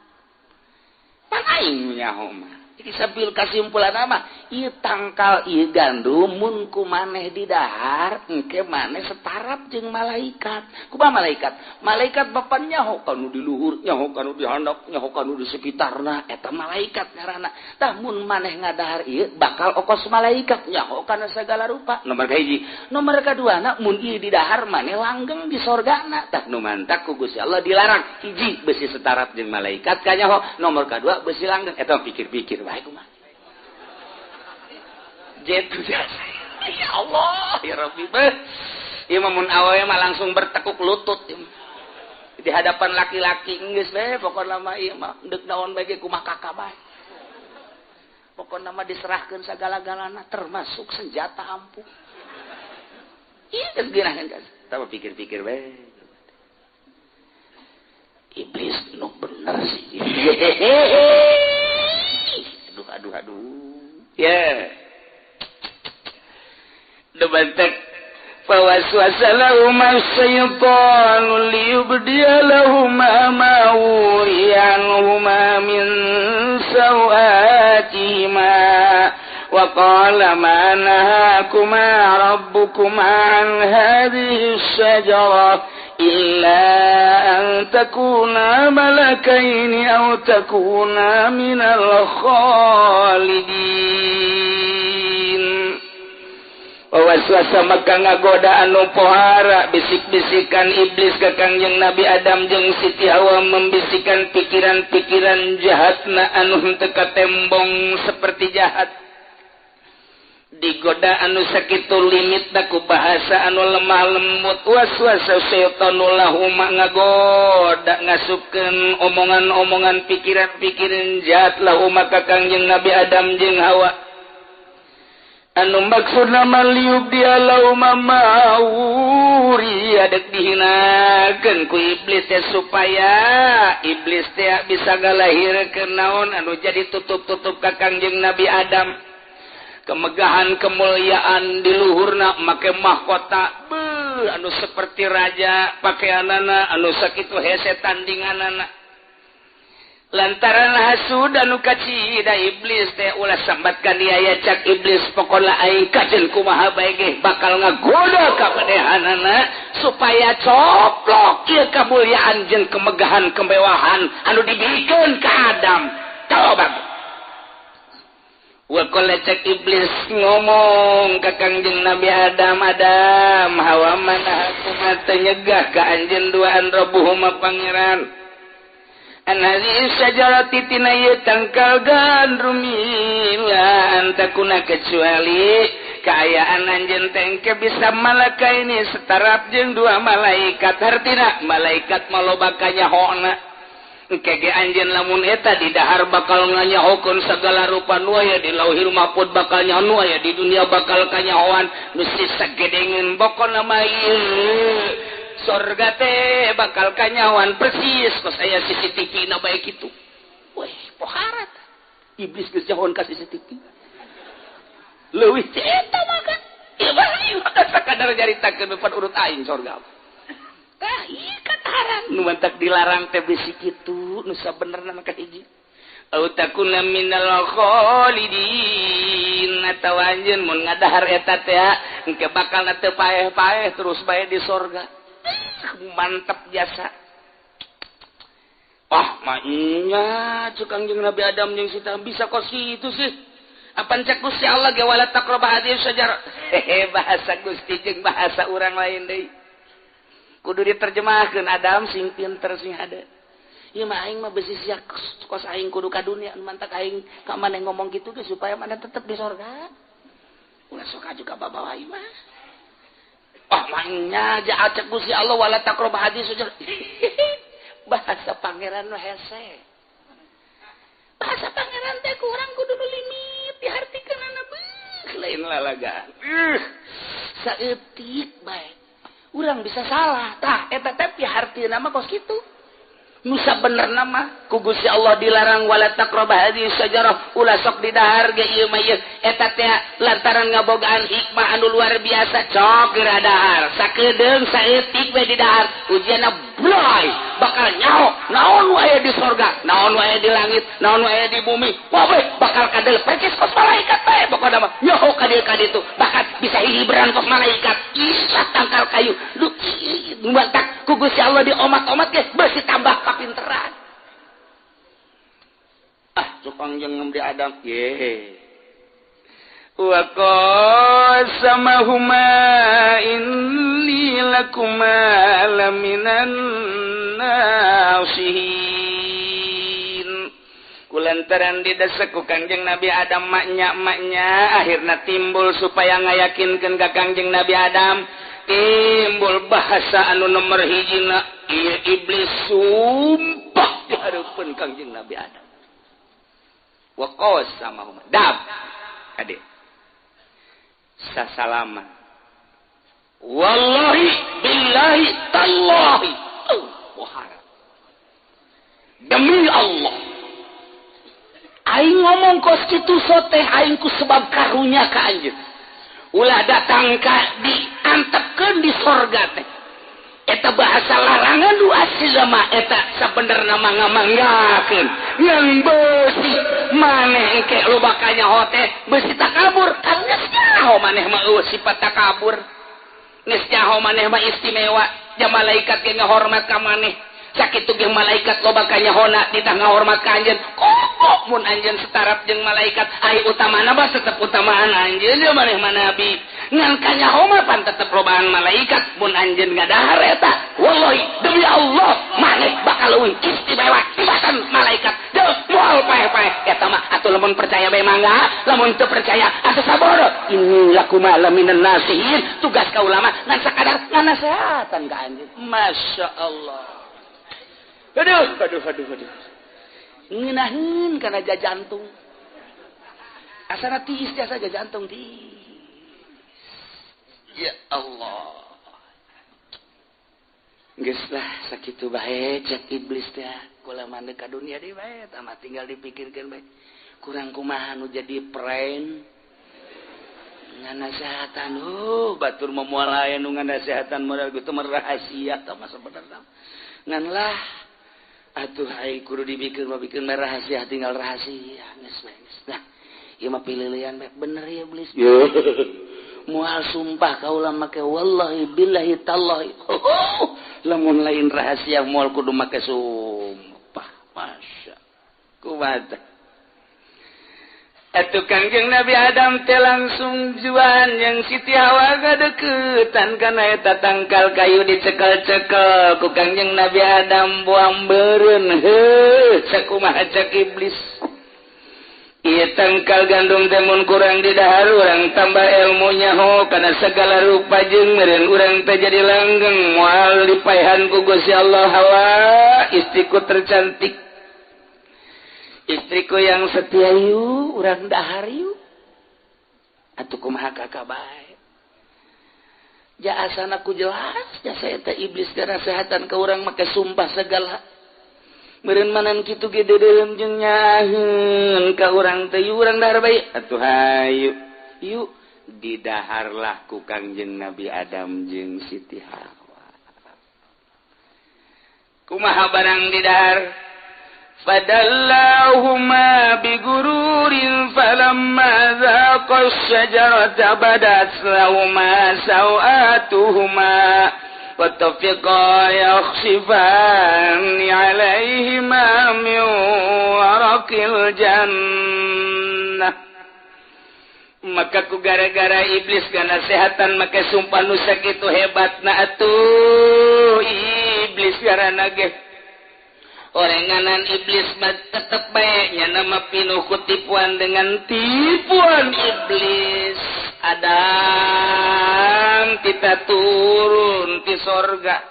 Pan aing nyaho mah iki sambil kasimpulan mah ieu tangkal ieu gandum mun ku maneh didahar engke maneh setarap jeung malaikat. Kumaha malaikat? Malaikat bapan nyaho kanu di luhur, nyaho kanu di handap, nyaho kanu di sekitarna eta malaikat ngaranna. Tah mun maneh ngadahar ieu bakal okos malaikat nyaho kana sagala rupa. Nomor kahiji, nomor kaduana mun ieu didahar maneh langgeng di sorgana. Tah nu mantak ku Gusti Allah dilarang hiji beusi setarap jeung malaikat kanyaho, nomor kadua beusi langgeng. Eta pikir-pikir bae kumaha. Jetu jasa. Ya Allah, ya Rabbi. Ieu mah mun awewe mah langsung bertekuk lutut di hadapan laki-laki geus bae pokona mah ieu mah deuk naon bae ge kumaha kakak bae. Pokona mah diserahkeun sagala-galana termasuk senjata ampuh. Ieu geus geunaheun geus. Tah pikir-pikir bae. Iblis nu bener sih. Aduh aduh aduh. Ya. Debantek fawaswasa lahuma syaitanu liyubdiya lahuma ma wuriya anhuma min sawatihima wa qala ma nahakuma rabbukuma an hadhihi syajarah illa an takuna malakaini aw takuna minal khalidin. Waswasa maka ngagoda anu pohara bisik-bisikan iblis ka Kangjeng Nabi Adam jeung Siti Hawa membisikan pikiran-pikiran jahatna anu henteu katembong seperti jahat. Digoda anu sakitu limitna ku bahasa anu lemah lembut waswasa syaitanu lahuma ngagoda ngasupkeun omongan-omongan pikiran-pikiran jahat lahuma ka Kangjeng Nabi Adam jeung Hawa. Anu maksudna maliub dia lauma mauri adek dihinakeun ku iblis teh supaya iblis teh bisa ngalahirkeun naon anu jadi tutup-tutup ka Kangjeng Nabi Adam. Kemegahan kemuliaan di luhurna make mahkota beuh anu seperti raja pakaianana anu sakitu hese tandinganana. Lantaran hasud anu kacida iblis teh ulah sambatkan dia cak iblis pokona aing kajeun kumaha bae ge bakal ngagoda ka manehanana supaya coplok ieu kamuliaan jeung kemegahan kemewahan anu dibikeun ka Adam. Coba Wa qala cek iblis ngomong ka Kangjeng Nabi Adam, Adam hawa mana aku mata nyegah ka anjeun duaan rabbuhuma pangeran. An hadhihi syajarati tina ieu tangkal gandrum ila antakuna kecuali kaayaan anjeun teh bisa malaka ini setarap jeung dua malaikat. Hartina malaikat maloba kanyahona. Kege anjeun lamun eta di dahar bakal nganyahokeun segala rupa nu aya di lauhil mahfud bakal nyaho nu aya di dunia bakal kanyahoan nu sagedengeun pokona mah ieu sorga teh bakal kanyahoan persis kos aya CCTV na bae kitu. Weh poharat iblis geus nyahoan ka CCTV leuwih teh eta mah kan ieu mah sakadar nyaritakeun depan urut aing sorga. Tah ieu kataran nu mantak dilarang teh bisi kitu nu sabenerna mah kahiji. Au takuna minal khalidin atawa anjeun mun ngadahar eta teh engke bakalna teu paeh-paeh terus bae di sorga. Mantap jasa. Ah maknya cuk Kangjeng Nabi Adam jeung Siti bisa kos kitu sih. Apan cek Gusti Allah ge wala taqrabu hadhihi syajarah. Hehe bahasa Gusti jeung bahasa urang lain deui. Kudu diterjemahkeun Adam sing pinter sing hade. Ieu mah aing mah besi sia kos aing kudu ka dunia mantak aing ka maneh ngomong kitu ge supaya maneh tetep di sorga. Ulah sok aju ka babawa ieu mah. Ah manya ja acek Gusti Allah wala taqrabu hadhihi syajarah. Bahasa pangeran nu hese. Bahasa pangeran teh ku urang kudu nu limit dihartikeunana beuh lain lalagaan. Saeutik bae. Urang bisa salah tah eta teh pihartina mah kos kitu. Nu sabenerna mah ku Gusti Allah dilarang wala taqrabu hadhihi syajarah ulah sok didahar ge ieu mah ieu eta teh lantaran ngabogaan hikmah anu luar biasa cok geura dahar sakedeung saeutik we didahar ujianna bloy bakal nyaho naon nu aya di sorga naon nu aya di langit naon nu aya di bumi wae bakal kadel percis kos malaikat bae pokona mah nyaho ka dieu ka ditu bahkan bisa hihiberan kos malaikat isa tangkal kayu lu mantak ku Gusti Allah diomat-omat ge beusi tambah kapinteran. Ah cuk Kangjeng Nabi Adam ye wa qasamahuma inni lakuma laminan nasihin. Kulantaran didesek ku Kangjeng Nabi Adam maknya akhirna timbul supaya ngayakinkeun ka Kangjeng Nabi Adam timbul bahasa anu nomor hijina ieu iblis sumpah di hareupeun Kangjeng Nabi Adam. Wa qasamahuma dab kade sasalaman wallahi billahi tallahi oh, demi Allah aing ngomong kos kitu soteh aing ku sebab karunya ka anjeun ulah datang ka diantepkeun di sorga teh eta bahasa larangan nu asli mah eta sabenerna mah ngamanggakeun ngan beusi maneh engke loba kanyaho teh beusi takabur kan geus nyaho maneh mah eueuh sifat takabur geus nyaho maneh mah istimewa ja malaikat ge ngahormat ka maneh sakitu ge malaikat loba kanyahona ditah ngahormat ka anjeun komo mun anjeun setarap jeung malaikat ai utamana mah tetep utamaan anjeun ye maneh mah nabi ngan kanyaho mah pan tetep lobaan malaikat mun anjeun ngadahar eta wallahi demi Allah maneh bakal leuwih istimewa tibatan malaikat deuk moal paeh-paeh eta mah atuh lamun percaya bae mangga lamun teu percaya atuh sabar inni lakuma laminan nasihin tugas ka ulama ngan sakadar nganasehatan ka anjeun Masya Allah. Aduh, aduh, aduh, aduh. Ngeunaheun kana jajantung. Asana tiis jasa jajantung tiis. Ya Allah. Geus lah sakitu bae cek iblis teh. Kula mah ka dunia deui bae tah mah tinggal dipikirkeun bae. Kurang kumaha nu jadi prank. Nganasehatan batur mah moal aya nu nganasehatan modal kitu mah rahasia tah mah sabenerna. Ngan lah atuh ai kudu dibikeun mah bikeun rahasia tinggal rahasia geus bae geus. Nah, ieu mah pililian bae bener ya iblis. Moal sumpah kaula make wallahi billahi tallahi. Lamun lain rahasia moal kudu make sumpah. Masya. Kumaha. Atuh Kangjeng Nabi Adam teh langsung juan yang Siti Hawa gadeukeutan kana eta tangkal kayu dicekel-cekel ku Kangjeng Nabi Adam buang beureun heuh sakumaha cek iblis. Ieu tangkal gandum teh mun kurang didahar urang tambah ilmunya ho kana segala rupa jeung meureun urang teh jadi langgeng moal dipaehan ku Gusti Allah. Hawa istriku tercantik, istriku yang setia, yuk urang dahar yuk. Atuh kumaha kakak bae ja asana ku jelas jasa eta iblis kana sehatan ka urang make sumpah segala meureun manan kitu ge deudeuheun jeung nyaheun ka urang teh yuk urang dahar bae. Atuh hayu yuk didaharlah ku Kangjeng Nabi Adam jeung Siti Hawa. Kumaha barang didahar? Fadallahuma bigururin falamma dhaqa asy-syajarata badat lahuma sawatuhuma wa tafiqa yakhsifani 'alaihima min waraqil jannah. Maka ku gara-gara iblis kana sehatan make sumpah nu sakitu hebatna atuh iblis garana ge orenganan iblis mah tetep bae nya nama pinuh ku tipuan dengan tipuan iblis. Adam kita turun ti sorga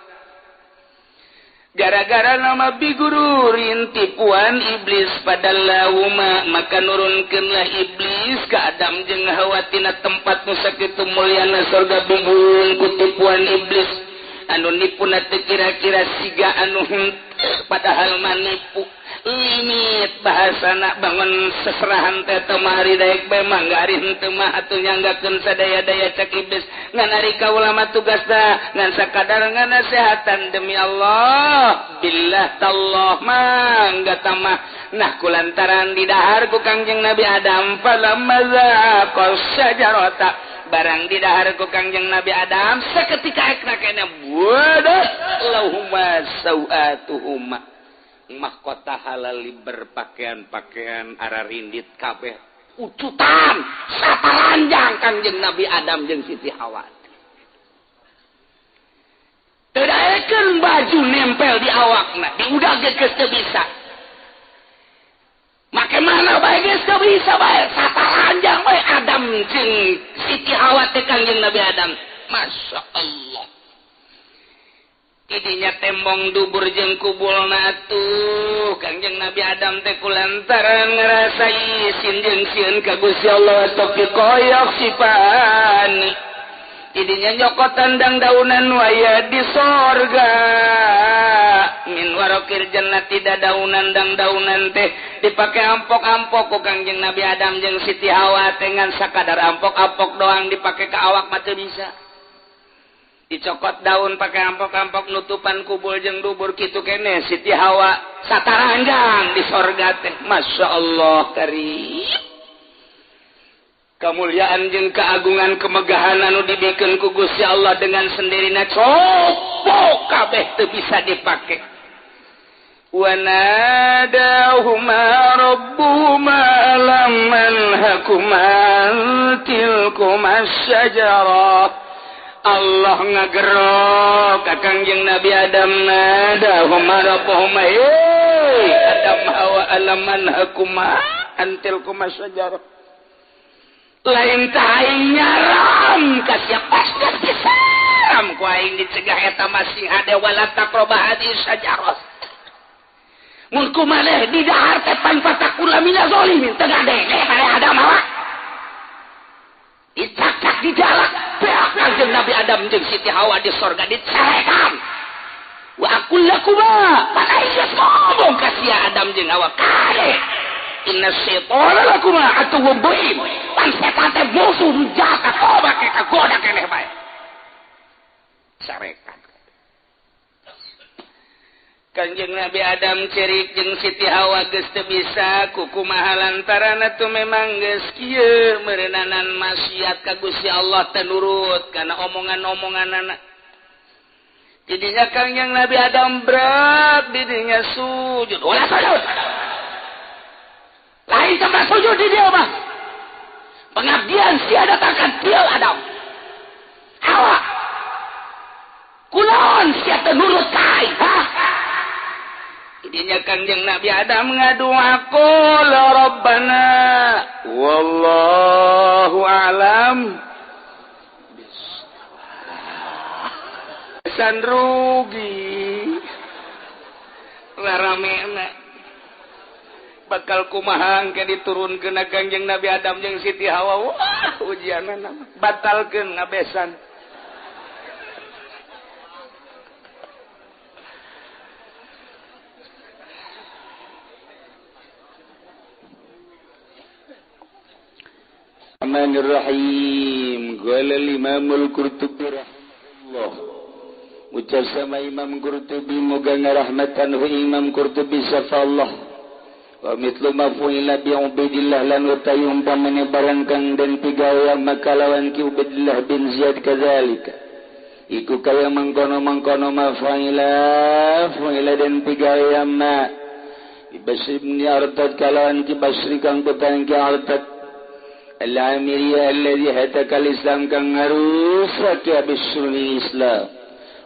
gara-gara nama bigururin tipuan iblis pada lauma maka nurunkeunlah iblis ka Adam jeung Hawa tina tempat nu sakitu mulyana sorga bubun ku tipuan iblis anu nipuna teu kira-kira siga anu padahal manipu limit bahasana bangun seserahan teh temari daek bae mangga ari henteu mah atuh nyanggakeun sadaya-daya cek iblis ngan ari kaula mah tugasna ngan sakadar nganasehatan demi Allah billah tallah mangga tamah. Nah kulantaran didahar ku Kangjeng Nabi Adam falamma zaqa syajarata barang didahar ku Kangjeng Nabi Adam seketika ekna kena wadah lahuma sawatuhuma mahkota halal berpakaian-pakaian ararindit kabeh ucutan saparanjang Kangjeng Nabi Adam jeung Siti Hawa. Teu daekeun baju nempel di awakna diudag geus teu bisa make mana bae geus teu bisa bae saparanjang bae Adam jeung Siti Hawa teh Kangjeng Nabi Adam. Masya Allah idinya tembong dubur jeung kubulna atuh Kangjeng Nabi Adam teh kulantaran ngarasa isin jeung sieun ka Gusti Allah topi koyok sipani idinya nyokotan dang daunan waya di sorga min warokir jannati daunan dang daunan teh dipake ampok-ampok ku Kangjeng Nabi Adam jeung Siti Hawa teh ngan sakadar ampok-ampok doang dipake ka awak mah teu bisa dicokot daun pakai ampok-ampok nutupan kubul jeung dubur kitu kene Siti Hawa sataranjang di sorga teh. Masya Allah karim kemuliaan jeung keagungan kemegahan anu dibikeun ku Gusti Allah dengan sendirina copok kabeh teu bisa dipake. Wa nadahuma rabbuhuma alam anhakuma tilkuma syajarah. Allah ngagerok ka Kangjeng Nabi Adam nadahuma rabbuhuma hey Adam Hawa alam anhakuma antilkuma syajarah lain aing nyaram ka siapa disaram ku aing dicegah eta masih hade wala taqroba hadis syajarah mun kumaneh di dahar teh pan fatakula minaz zalimin teu ngadenge mare Adam Hawa dicakak di jalak beak Kangjeng Nabi Adam jeung Siti Hawa di sorga dicarekan wa aqul lakuma pan aing geus ngomong ka sia Adam jeung Hawa kade inna syaitana lakuma aduwwun mubin pan setan teh musuh nu jahat coba ke kagoda keneh bae carekan. Kangjeng Nabi Adam cerik jeung Siti Hawa geus teu bisa kukumaha lantaran atuh memang geus kieu meureunnanan maksiat ka Gusti Allah teu nurut kana omongan-omonganana. Jadinya Kangjeng Nabi Adam berat didinya sujud. Ulah sujud. Lain tempat sujud di dia mah. Kunaon sia datangkan kieu Adam Hawa kunaon sia teu nurut ka aing ha. Idinya Kangjeng Nabi Adam ngadua qala rabbana wallahu a'lam san rugi laramena bakal kumaha engke diturunkeun Kangjeng Nabi Adam jeung Siti Hawa wah ujianna batalkeun ngabesan. Rahmanirrahim. Qala al-Imam al-Qurtubi rahimahullah. Ucap sama Imam Qurtubi moga ngarahmatan hu Imam Qurtubi safallah. Wa mithlu ma fu'ila bi Ubaidillah lan utawi umpamane barang kang den pigawe maka lawan ki Ubaidillah bin Ziyad kadzalika. Iku kaya mangkono-mangkono ma fu'ila fu'ila den pigawe ma Basri bin Artad kalawan ki Basri kang putan ki Artad Al-Amiriyah alladhi hataka al-Islam kang ngarusak ya bisulni Islam.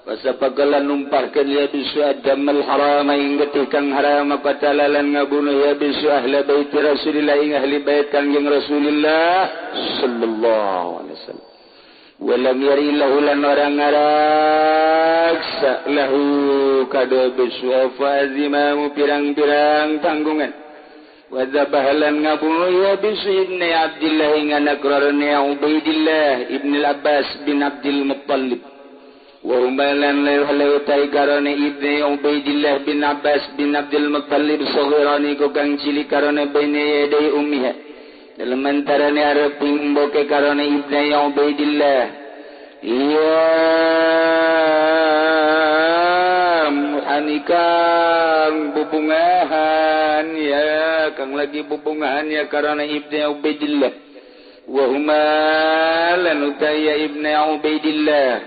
Wasapakalan numpahkeun ya bisu adam al-haram ing getih kang haram qatalalan ngabunuh ya bisu ahli bait Rasulillah ing ahli bait Kangjeng Rasulillah sallallahu alaihi wasallam. Walam yari lahu lan ora ngaraksa lahu kado bisu fa azimamu pirang-pirang tanggungan. Wadzabahalan ngabunuh ya bisu ibni Abdillah ing anak rarane Ubaidillah ibn al-Abbas bin Abdul Muttalib. Wa umalan lewat karone ibni Ubaidillah bin Abbas bin Abdul Muttalib saghirani ku kang cilik karone baine yaday ummiha. Dalam antarane arep mboke karone ibni Ubaidillah. Iya anikang bubungahan ya kang lagi bubungahan ya karena ibni Ubaidillah wa huma lan utaya ibni Ubaidillah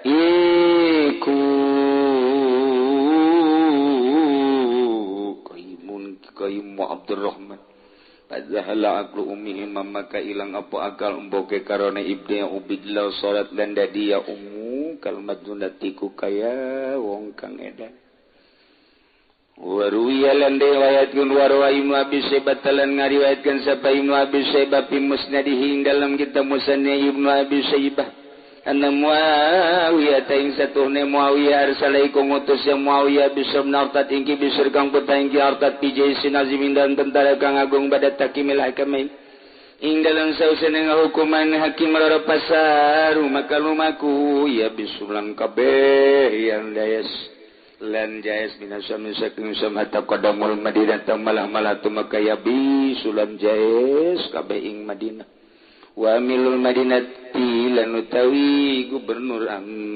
iku kaimun kaimu Abdurrahman padahal aklu ummihi maka ilang apa akal emboke karena ibni Ubaidillah salat lan dadi ya ummu kalmadunatiku kaya wong kang edan. Waruwiya lan riwayatkeun warwa Ibnu Abi Syaibah talan ngariwayatkeun sapa Ibnu Abi Syaibah fi musnadihi ing dalam kitab Musnad Ibnu Abi Syaibah anna Muawiyah ta ing satuhne Muawiyah arsalaiku ngutus ya Muawiyah bisr Artad ing ki bisr kang putra ing ki Artad fi jaisin azimin dan tentara kang agung pada takimil hakamain ing dalam sausene ngahukuman hakim loro pasaru maka lumaku ya bisulan kabeh yang dayas lan jais minasam saking hatta qadamul Madinah malah-malah tumaka ya bisulan jais kabeh ing Madinah wa amilul Madinati lan utawi gubernur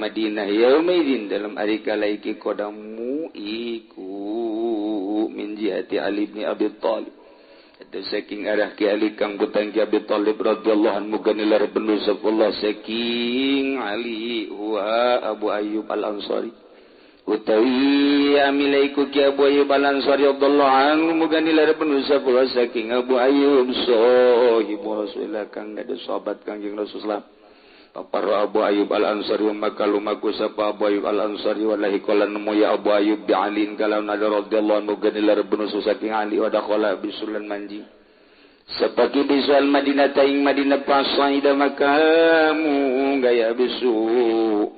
Madinah yaumaidin dalam ari kala iki qadamu iku min jihati Ali bin Abi Thalib. Eta saking arah ki Ali kang putang ki Abi Thalib radhiyallahu anhu ganilar benu Allah saking Ali huwa Abu Ayyub Al-Ansari utawi amilaiku ki Abu Ayyub Al-Ansari radhiyallahu anhu muganilar benu Allah saking Abu Ayyub sahibu Rasulillah kang dadi sahabat Kangjeng Rasulullah. Paparo Abu Ayyub Al-Ansari maka lumaku sapa Abu Ayyub Al-Ansari wallahi qala nemu ya Abu Ayyub bi Ali kalawan radhiyallahu anhu ganilar benu saking Ali wa dakhala bisulan manji sapaki bisual Madinah taing Madinah pasaida makamu gaya bisu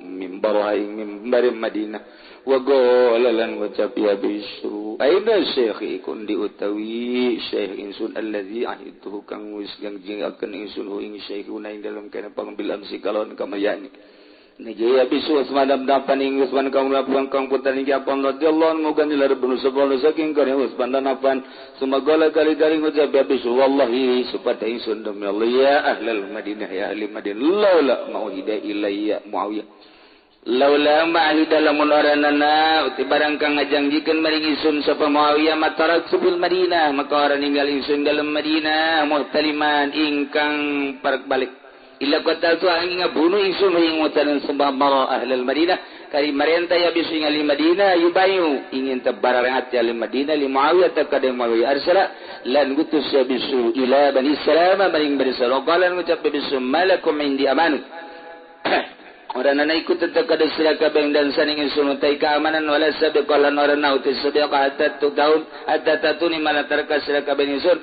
mimbar ing mimbar Madinah wa qala lan ucap ya bisu aina syekh ikun diutawi syekh insun allazi ahituhu kang wis janjiakeun insun hu ing syekhuna ing dalem kana pangambil amsi kalon kamayani Nijaya bisu Utsman dapan ing Utsman kang labuhan kang putra ing Affan radhiyallahu anhu ganilar benu sepuluh saking kare Utsman dan Affan sumagala kali-kali ngucap ya bisu wallahi supata ingsun demi Allah ya ahlal Madinah ya ahli Madinah laula mauhida ilayya Muawiyah laula ma'ahida lamun oranana uti barang kang ngajanjikeun maring ingsun sapa Muawiyah matarak bil Madinah maka ora ninggal ingsun dalem Madinah muhtaliman ingkang parek balik illa qataltu angin ngabunuh ingsun ing mutalan sembah mara ahlul Madinah kari marenta ya bisu ing ahli Madinah yubayu ingin tebarang ati ahli Madinah li Muawiyah ta kada Muawiyah arsala lan gutus ya bisu ila Bani Salamah maring Bani Salamah qala ngucap bisu malakum indi aman orang nana ikut tetap kada sira kabeh dan saning ingsun utai keamanan wala sabiqa lan ora nauti sabiqa hatta tahun hatta tatuni malatarka sira kabeh ingsun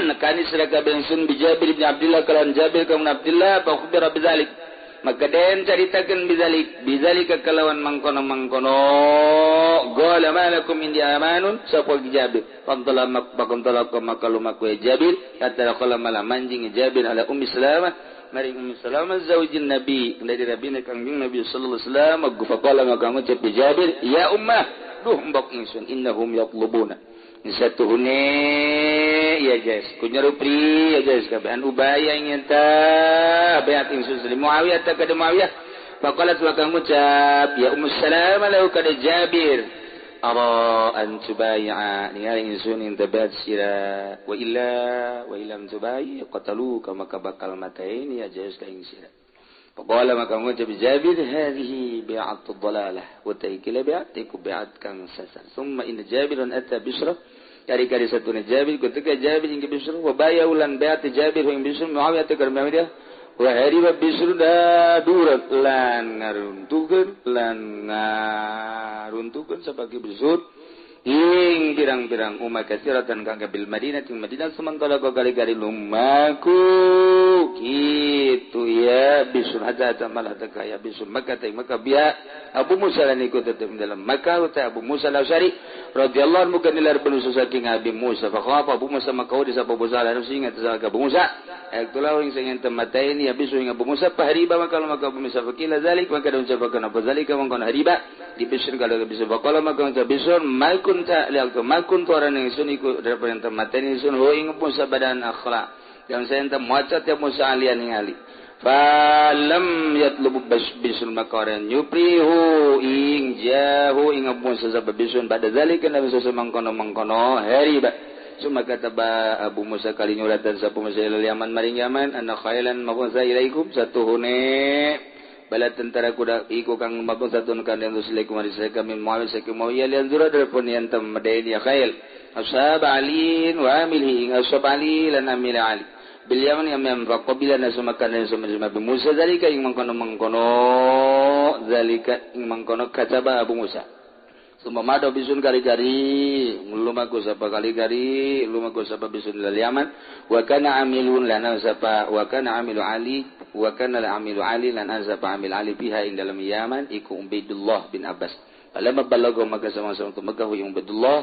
nekani sira kabeh ingsun bi Jabir bin Abdullah kalan Jabir bin Abdullah fa khubira bidzalik maka den caritakeun bidzalik bidzalika kalawan mangkono-mangkono qala malakum indi amanun sapa Jabir fadalla maqam maka lumaku Jabir hatta qala mala manjing Jabir ala Ummi Salamah maring Ummi Salamah zaujin Nabi dari Rabina Kangjeng Nabi sallallahu alaihi wasallam faqala maka ngucap Jabir ya ummah duh mbok ingsun innahum yatlubuna satuhune ya guys kunyarupri ya guys kabehan ubaya ingin ta bayat ingsun li Muawiyah ta kada Muawiyah faqalat wa kang ngucap ya Ummu Salamah lahu kada Jabir ara an tubay'a ningali ingsun intabat sira wa illa wa illam tubai qataluka maka bakal mataini ya guys ka ing sira faqala maka ngucap Jabir hadhihi bi'atu dhalalah wa taikila bi'atiku bi'at kang sasar summa inna Jabirun ata Bisra kari-kari satuna Jabir ketika Jabir ing Bisra wa bayaulan bi'at Jabir ing Bisra Muawiyah ta Muawiyah wa hariba Bisra da durat lan ngaruntukeun sabagi Bisra ing pirang-pirang umat kasiratan kang bil Madinah ting Madinah sementara kali-kali lumaku kitu ya Bisra hatta malah teka ya Bisra Makkah ting Makkah biya Abu Musa lan iku tetep dalam Makkah uta Abu Musa al-Asy'ari radhiyallahu anhu kanilar penuh saking Abi Musa fa khafa Abu Musa maka di sapa Abu Musa lan ingat saka Abu Musa ektulah ing sing temataini ya Bisra ing Abu Musa pahriba maka maka Abu Musa fakila zalik maka ucapakan apa zalika mangkon hariba di Bisra kalau bisa faqala maka Bisra malkun ta liak makun toran ingsun iku daripada temateni ingsun ho ing Musa badan akhlak dan saya ente maca tiap Musa alian ing ali falam yatlubu bisun makaran yuprihu ing jahu ing Musa sabab bisun pada zalika nabi sallallahu mangkono mangkono hariba suma kata ba Abu Musa kali nyuratan sapa Musa ilal Yaman maring Yaman anna khailan mabunsa ilaikum satuhune bala tentara kuda iku kang mabung satun kan yang rusulikum arisaka min Muawiyah saking Muawiyah lian zura darpun yang temadain ya khail ashab alin wa amilhi ing ashab ali lan amil ali bil yaman yam faqabila nasumakan dan summa bi Musa zalika ing mangkono-mangkono zalika ing mangkono kataba Abu Musa summa mado bisun kali-kali lumaku sapa kali-kali lumaku sapa bisun lil Yaman wa kana amilun lana sapa wa kana amilu ali wa kana amilu ali lan sapa amil ali biha ing dalam Yaman iku Ubaidullah bin Abbas falamma balago maka sama-sama ke Mekah wa Ubaidullah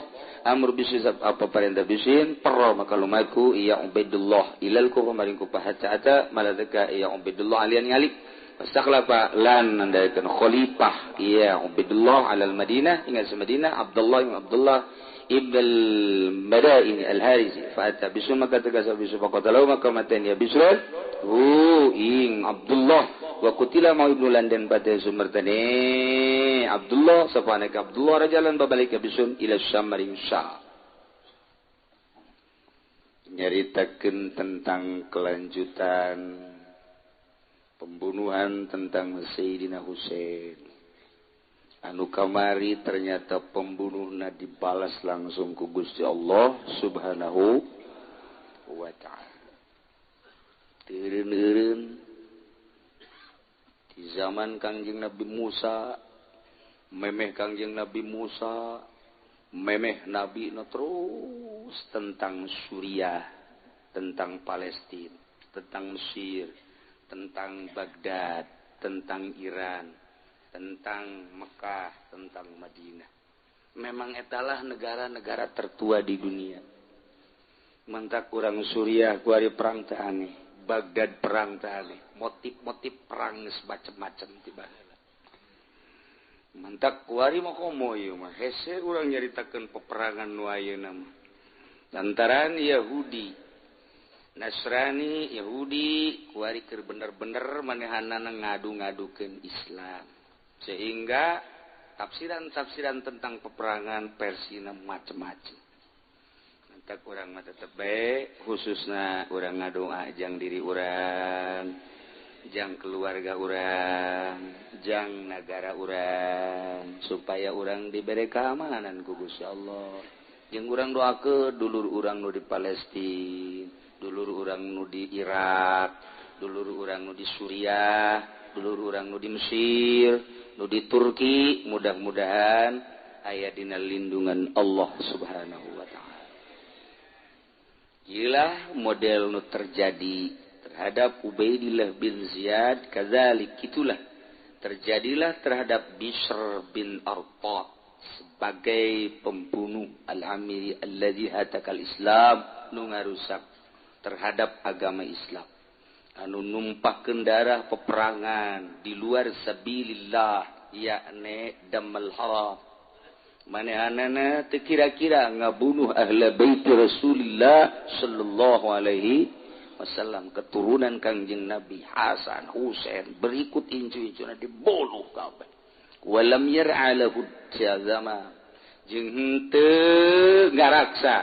amr bisin apa perintah bisin perro maka lumaku ya Ubaidullah ilal ku maring ku hatta ata maladaka ya Ubaidullah alian ali wastakhlafa lan nandaikan khalifah ya Ubaidullah alal Madinah ingat Madinah Abdullah ibn Abdullah ibn al-Madaini al-Harisi fa ata bisu maka tegasa bisu faqatalahu maka maten ya Bisr hu ing Abdullah wa qutila ma ibnu London pada sumertane Abdullah safanaka Abdullah rajalan babalik bisun ila Syam maring Syam nyaritakeun tentang kelanjutan pembunuhan tentang Sayyidina Husain anu kamari ternyata pembunuhna dibalas langsung ku Gusti Allah Subhanahu wa ta'ala. Teureun-eureun di zaman Kangjeng Nabi Musa, memeh Kangjeng Nabi Musa, memeh Nabi no terus tentang Suriah, tentang Palestina, tentang Mesir, tentang Baghdad, tentang Iran, tentang Mekah, tentang Madinah. Memang etalah negara-negara tertua di dunia. Mentak kurang Suriah kuari perang teh aneh, Baghdad perang teh aneh, motif-motif perang geus macem-macem tiba heula. Mentak kuari mah komo ieu mah hese urang nyaritakeun peperangan nu ayeuna mah. Lantaran Yahudi Nasrani Yahudi kuari keur bener-bener manehanana ngadu-ngadukeun Islam sehingga tafsiran-tafsiran tentang peperangan versina macem-macem. Nanti urang mah tetep bae khususna urang ngadoa jang diri urang, Jang keluarga urang, jang nagara urang, supaya urang diberi keamanan ku Gusti Allah. Jeung urang doakeun dulur urang nu di Palestina, dulur urang nu di Irak, dulur urang nu di Suriah, dulur urang nu di Mesir, nu di Turki, mudah-mudahan aya dina lindungan Allah Subhanahu wa ta'ala. Gila model nu terjadi terhadap Ubaidillah bin Ziyad, kadzalik itulah terjadilah terhadap Bishr bin Arta sebagai pembunuh al-amiri alladzi hatakal Islam, nu ngarusak terhadap agama Islam, anu numpahkeun darah peperangan di luar sabilillah, yakni damal haram. Manehanana teu kira-kira ngabunuh ahla bait Rasulillah sallallahu alaihi wasallam, keturunan Kangjeng Nabi Hasan, Husain, berikut incu-incuna dibunuh kabeh. Walam yar'a lahu jazama, jeung henteu ngaraksa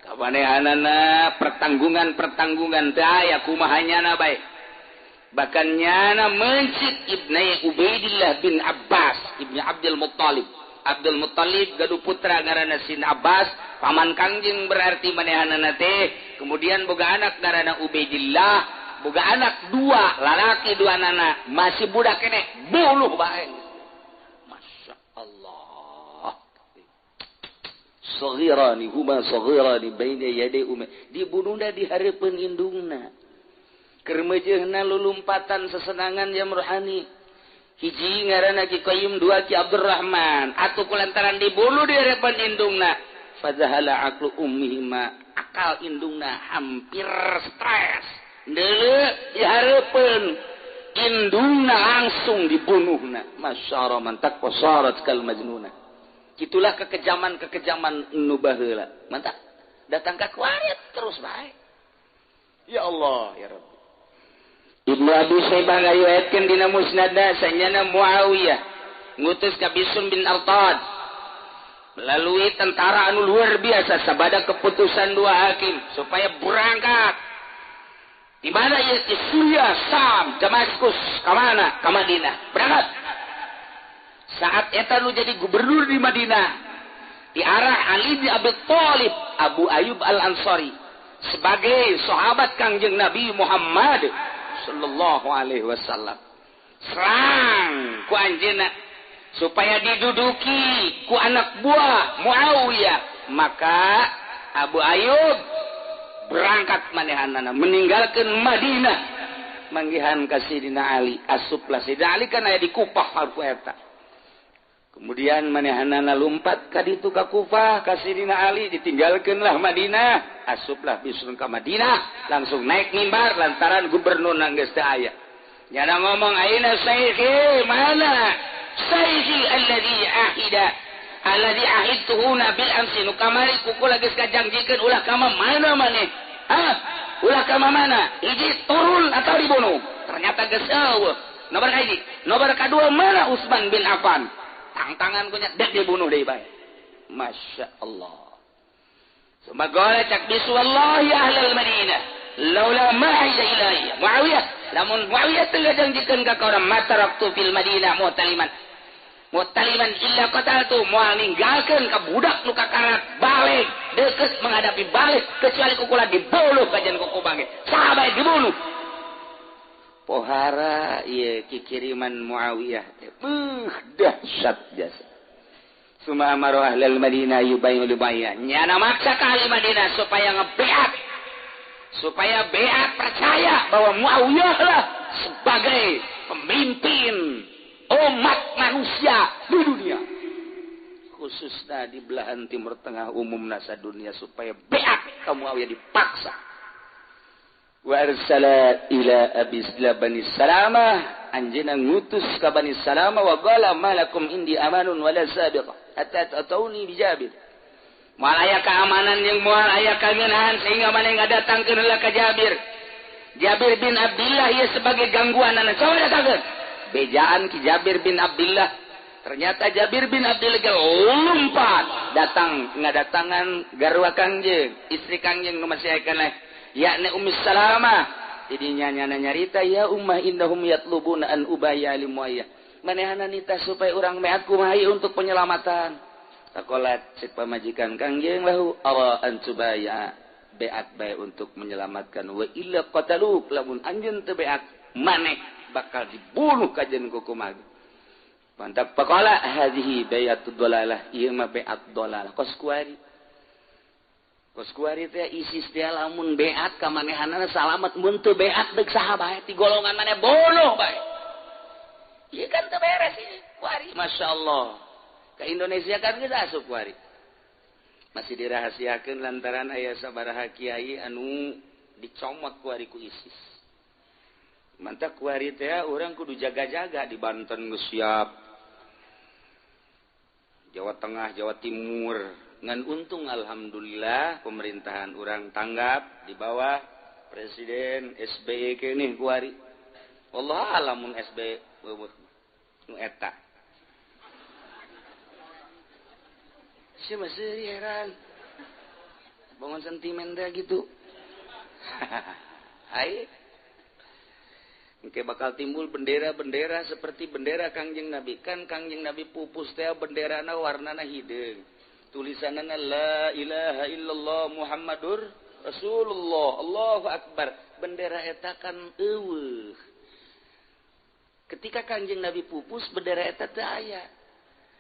kamanehanana pertanggungan-pertanggungan teu aya kumaha nyana bae. Bahkan nyana mencit Ibnu Ubaidillah bin Abbas, Ibnu Abdul Muttalib. Abdul Muttalib gaduh putra ngaranna Sin Abbas, paman Kangjeng berarti manehanana teh. Kemudian boga anak ngaranna Ubaidillah, boga anak dua, lalaki dua nana, masih budak keneh, bunuh bae. Masya Allah. Saghirani huma saghirani baina yaday umma, dibunuhna di hareupeun indungna. Keur meujeuhna lulumpatan sesenangan jam rohani. Hiji ngaranna Ki Qayyim, dua Ki Abdurrahman. Atuh kulantaran dibunuh di harapan indungna, fadzahala aqlu ummihima, akal indungna hampir stres. Deuleu di hareupeun indungna langsung dibunuhna. Masyara mantak wasarat kal majnuna. Itulah kekejaman-kekejaman nu baheula. Mantak datang ka kuarit terus bae. Ya Allah, ya Rabbi. Ibnu Abi Syaibah ngariwayatkeun dina Musnadna sanyana Muawiyah ngutus ka Bishr bin Artad melalui tentara anu luar biasa sabada keputusan dua hakim supaya berangkat di mana ieu di Suriah, Sam, Damaskus, ka mana? Ka Madinah. Berangkat. Saat eta nu jadi gubernur di Madinah di arah Ali bin Abi Thalib, Abu Ayyub Al-Ansari sebagai sahabat Kangjeng Nabi Muhammad sallallahu alaihi wasallam. Serang ku anjeunna supaya diduduki ku anak buah Muawiyah. Maka Abu Ayyub berangkat manehanana meninggalkan Madinah manggihan ka Sidina Ali. Asuplah Sidina Ali kan aya di Kufah harfu eta. Kemudian manehanana lumpat ka ditu ka Kufah ka Sidina Ali, ditinggalkeunlah Madinah. Asuplah Bishr ka Madinah, langsung naik mimbar lantaran gubernur geus teu aya. Nyana ngomong, aina sayyidi, mana sayyidi alladzi ahida alladzi ahidtuhuna bil amsi, nu kamari kukula geus kajangjikeun ulah ka mana maneh? Hah? Ulah ka mana? Hiji turun atau dibunuh. Ternyata geus eueuh. Nomor kahiji, nomor kadua mana Utsman bin Affan? Tangtangan kunya dek dibunuh deui bae. Masya Allah. Sumagora cak bisu wallahi ahlal Madinah laula ma ahida ilayya Muawiyah, lamun Muawiyah teu ngajangjikeun ka urang mataraktu fil Madinah mu'taliman mu'taliman illa qataltu, moal ninggalkeun ka budak nu kakarat balik deukeut menghadapi balik kecuali kukula dibunuh kajian kuku bangke sahabat dibunuh. Pohara ieu kikiriman Muawiyah teh beuh dahsyat jasa. Suma amaru ahlal Madinah yubayyu libayya, nyana maksa ka ahli Madinah supaya ngebeat, supaya beat percaya bahwa Muawiyah lah sebagai pemimpin umat manusia di dunia, khususnya di belahan Timur Tengah umumna sadunia, supaya beat ka Muawiyah dipaksa. Wa arsala ila Abi Bani Salamah, anjeunna ngutus ka Bani Salamah wa qala malakum indi amanun wala sabiqah hatta tatuni bi Jabir. Moal aya keamanan jeung moal aya kangenahan sehingga maneh ngadatangkeun heula ka Jabir. Jabir bin Abdullah ieu sebagai gangguanana. Coba datangkeun. Bejaan ki Jabir bin Abdullah. Ternyata Jabir bin Abdullah lompat datang ngadatangan garwa Kangjeng, istri Kangjeng nu masih aya keneh, yakni Ummi Salamah. Tidinya nyana nyarita ya ummah innahum yatlubuna an ubaya li muayyah. Manehana nita supaya urang meat kumaha untuk penyelamatan. Takolat cek pamajikan Kangjeng lahu awa an tubaya beat bae untuk menyelamatkan wa illa qataluk lamun anjeun teu beat maneh bakal dibunuh kajen ku kumaha. Mantap faqala hadhihi bai'atud dalalah ieu mah bai'at dalalah kos kuari. Kos kuari teh ISIS teh lamun beat ka manehanana salamet mun teu beat deuk saha bae ti golongan maneh bunuh bae. Ieu kan teu beres ieu kuari. Masyaallah. Ka Indonesia kan geus asup kuari. Masih dirahasiakeun lantaran aya sabaraha kiai anu dicomot kuari ku ISIS. Mantap kuari teh urang kudu jaga-jaga di Banten geus siap. Jawa Tengah, Jawa Timur. Ngan untung alhamdulillah pemerintahan urang tanggap di bawah Presiden SBY keneh kuari. Wallahu alamun SBY nu eta. Sia masih heran. Bangun sentimen teh gitu. Hai. Engke bakal timbul bendera-bendera seperti bendera Kangjeng Nabi. Kan Kangjeng Nabi pupus teh benderana warnana hideung. Tulisanana la ilaha illallah Muhammadur Rasulullah. Allahu akbar. Bendera eta kan eueuh. Ketika Kangjeng Nabi pupus bendera eta teu aya.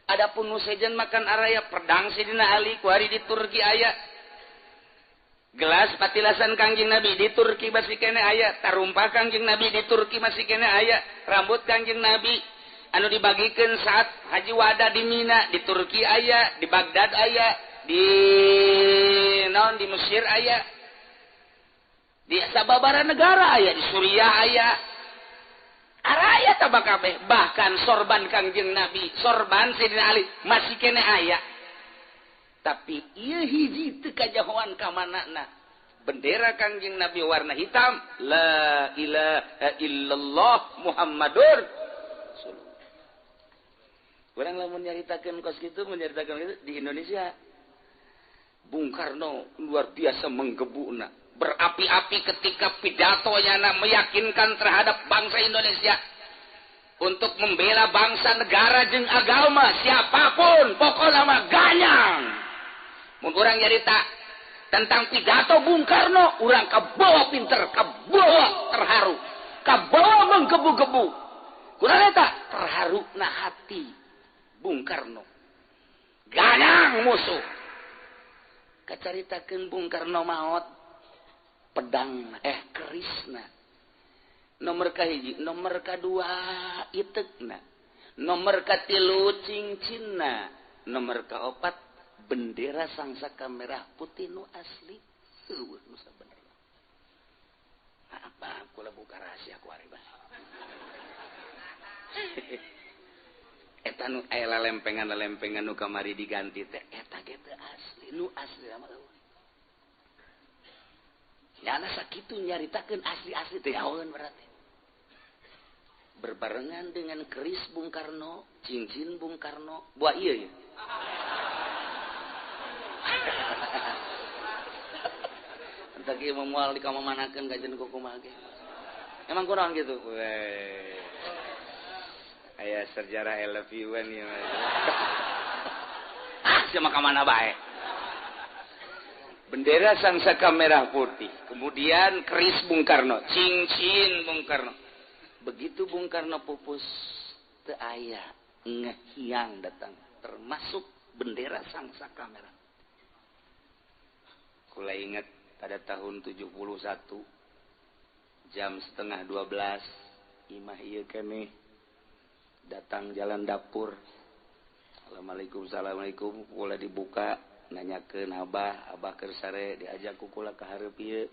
Adapun nu sejen makan araya pedang Sidina Ali kuari di Turki aya. Gelas patilasan Kangjeng Nabi di Turki masih kene aya, tarumpa Kangjeng Nabi di Turki masih kene aya, rambut Kangjeng Nabi anu dibagikeun saat haji wada di Mina di Turki aya, di Baghdad aya, di naon di Mesir aya, di sababara negara aya, di Suriah aya. Araya tabak kabeh, bahkan sorban Kangjeng Nabi, sorban Sidina Ali masih kene aya. Tapi ieu hiji teu kajahoan ka manana. Bendera Kangjeng Nabi warna hitam, la ilaha illallah Muhammadur Rasulullah. Urang lamun nyaritakeun kos kitu, menyaritakeun kitu di Indonesia. Bung Karno luar biasa menggebukna, berapi-api ketika pidatonya meyakinkan terhadap bangsa Indonesia untuk membela bangsa, negara jeung agama siapapun, pokoknya mah ganyang. Mun urang nyarita tentang pidato Bung Karno, urang kabawa pinter, kabawa terharu, kabawa menggebu-gebu. Kurang eta terharu na hati Bung Karno. Ganyang musuh. Kacaritakeun Bung Karno maot pedang kerisna. Nomor kahiji, nomor kadua itekna, nomor katilu cincinna, nomor kaopat bendera sangsaka merah putih nu asli. Eueuh nu sabenerna. Apa kula buka rahasia ku ari bah. Eta nu aya lempengan-lempengan nu kamari diganti teh eta ge teu asli, nu asli mah eueuh. Nyana sakitu nyaritakeun asli-asli teh haeun berarti. Berbarengan dengan keris Bung Karno, cincin Bung Karno, buah ieu ya. Entar ieu moal dikamamanakeun kajen kumaha ge. Emang kunaon kitu? Weh. Aya sejarah I love you an ieu. Ah, sia mah ka mana bae. Bendera sangsaka merah putih, kemudian keris Bung Karno, cincin Bung Karno. Begitu Bung Karno pupus, teu aya ngehiang datang, termasuk bendera sangsaka merah. Kula ingat pada tahun 71 jam 11:30 imah ieu keneh datang jalan dapur. Assalamualaikum, assalamualaikum, kula dibuka nanyakeun abah, abah keur sare diajak ku kula ka hareup ieu.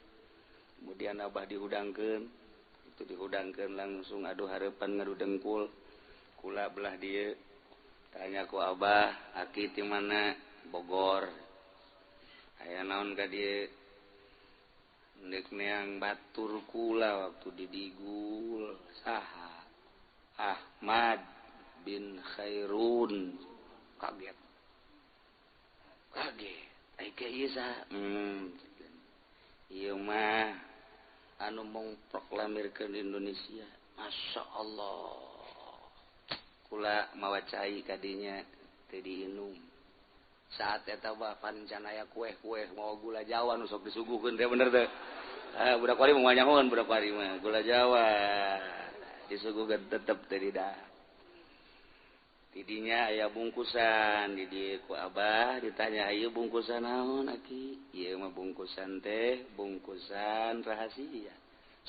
Kemudian abah dihudangkeun, itu dihudangkeun langsung aduh hareupan ngadu dengkul. Kula belah dieu. Tanya ku abah, aki ti mana? Bogor. Aya naon ka dieu? Ndek neang batur kula waktu didigul saha? Ahmad bin Khairun. Kaget. Kaget. Ai ka ieu saha? Ieu mah anu mengproklamirkeun Indonesia. Masya Allah, kula mawa cai kadinya teu diinum. Saat eta bah can aya kue-kue mau gula Jawa nu sok disuguhkeun teh bener teh. Budak wari moal nyahoan, budak wari mah gula Jawa disuguhkeun tetep teu didahar. Tidinya aya bungkusan di dieu ku abah ditanya, "Ieu bungkusan naon aki?" "Ieu mah bungkusan teh bungkusan rahasia."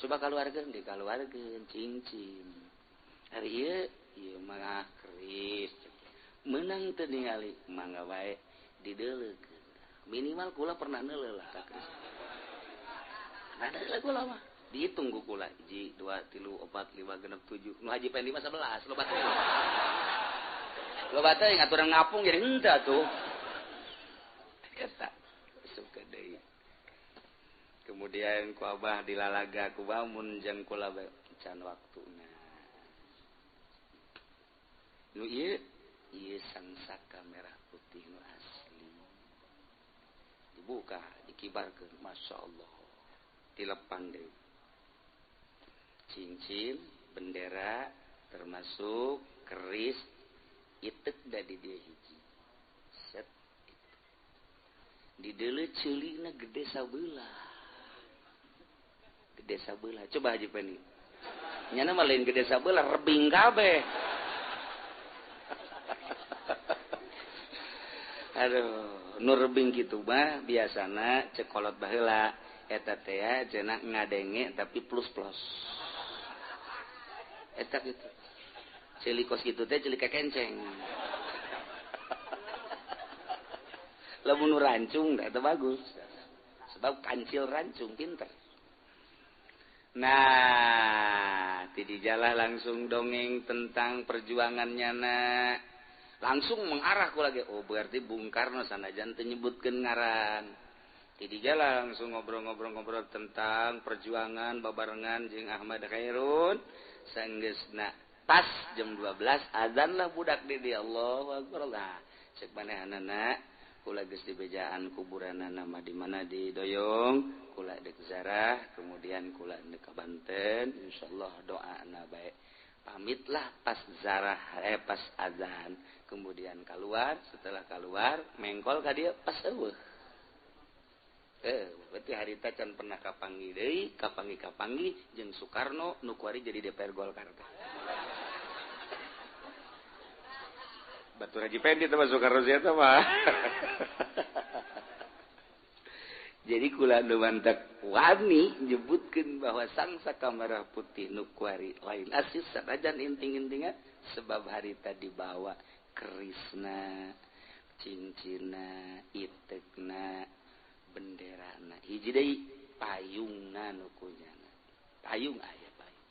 Coba kaluarkeun, dikaluarkeun cincin. Ari ieu, ieu mah keris. Meunang teu ningali, mangga wae dideuleukeun. Minimal kula pernah neuleuh lah ka keris. Nah, deuleuh kula mah. Dihitung ku kula, 1 2 3 4 5 6 7. Nu haji pengen 5 11, loba teh. Loba teh aturan ngapung jadi henteu atuh. Eta suka deui. Kemudian ku abah dilalaga ku bangun jeung kula can waktuna. Nu ieu ieu sangsaka merah putih nu asli. Dibuka, dikibarkeun, Masya Allah. Dilepan deui. Cincin, bendera, termasuk keris itek da di dia hiji. Set. Di deuleu ceulina gede sabelah. Gede sabelah. Coba Haji Peni. Nyana mah lain gede sabelah, rebing kabeh. Aduh, nu rebing kitu mah biasana cek kolot baheula eta teh cenah ngadenge tapi plus-plus. Eta kitu. Ceuli kos kitu teh ceuli kekenceng. Lamun nu rancung eta bagus. Sebab kancil rancung pinter. Nah, ti dijalah langsung dongeng tentang perjuangannya na. Langsung mengarah ku lagi. Oh, berarti Bung Karno sanajan teu nyebutkeun ngaran. Ti dijalah langsung ngobrol-ngobrol-ngobrol tentang perjuangan babarengan jeung Ahmad Khairun. Sanggeusna pas jam 12 azan lah budak di dia. Allahu akbar lah. Cek manehanana kula geus dibejaan kuburanana mah di mana di Doyong, kula deuk zarah, kemudian kula deuk ka Banten, insyaallah doana bae. Pamitlah pas zarah pas azan, kemudian keluar, setelah keluar mengkol ka dieu pas eueuh. Berarti harita can pernah kapanggih deui, kapanggih-kapanggih jeung Soekarno nu kuari jadi DPR Golkar. Batur Haji Pendi teh Soekarno sia teh mah. Jadi kula nu mantak wani nyebutkeun bahwa sangsaka merah putih nu kuari lain asis sanajan inting-intingan sebab harita dibawa kerisna, cincinna, itekna, benderana. Hiji deui payungna nu kunyana. Payung aya payung.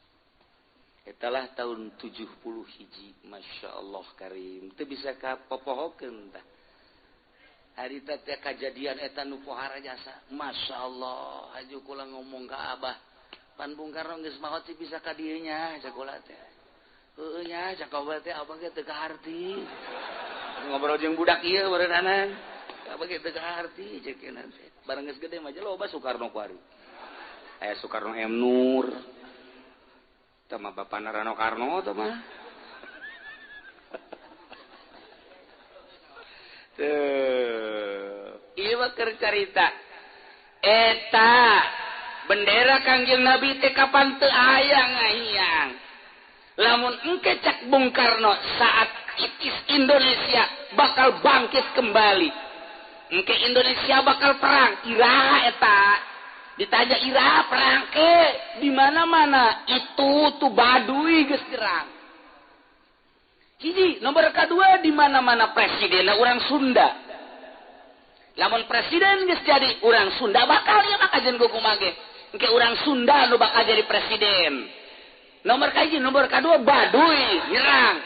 Etalah tahun 70 hiji, Masya Allah karim. Teu bisa kapopohokeun tah. Harita teh kajadian eta nu pohara jasa. Masya Allah, haju kula ngomong ka abah. Pan Bung Karno geus maot sih bisa ka dieu nya cak kula teh. Heueuh nya cak abah teh abah ge teu kaharti. Ngobrol jeung budak ieu barenanan. Abah ge teu kaharti cek teh. Bareng geus gede mah loba Soekarno kuari. Aya Soekarno M Nur. Tah mah bapana Rano Karno tah mah. Tuh, ieu mah keur carita. Eta bendera Kangjeng Nabi teh kapan teu aya ngahiyang. Lamun engke cak Bung Karno saat itis Indonesia bakal bangkit kembali. Engke Indonesia bakal perang, iraha eta. Ditanya iraha perang ke di mana-mana itu tuh Baduy geus nyerang. Hiji, nomor kedua di mana-mana presidenna urang Sunda. Lamun presiden geus jadi urang Sunda bakal ieu mah kajian kumaha ge. Engke urang Sunda nu bakal jadi presiden. Nomor kahiji, nomor kedua Baduy nyerang.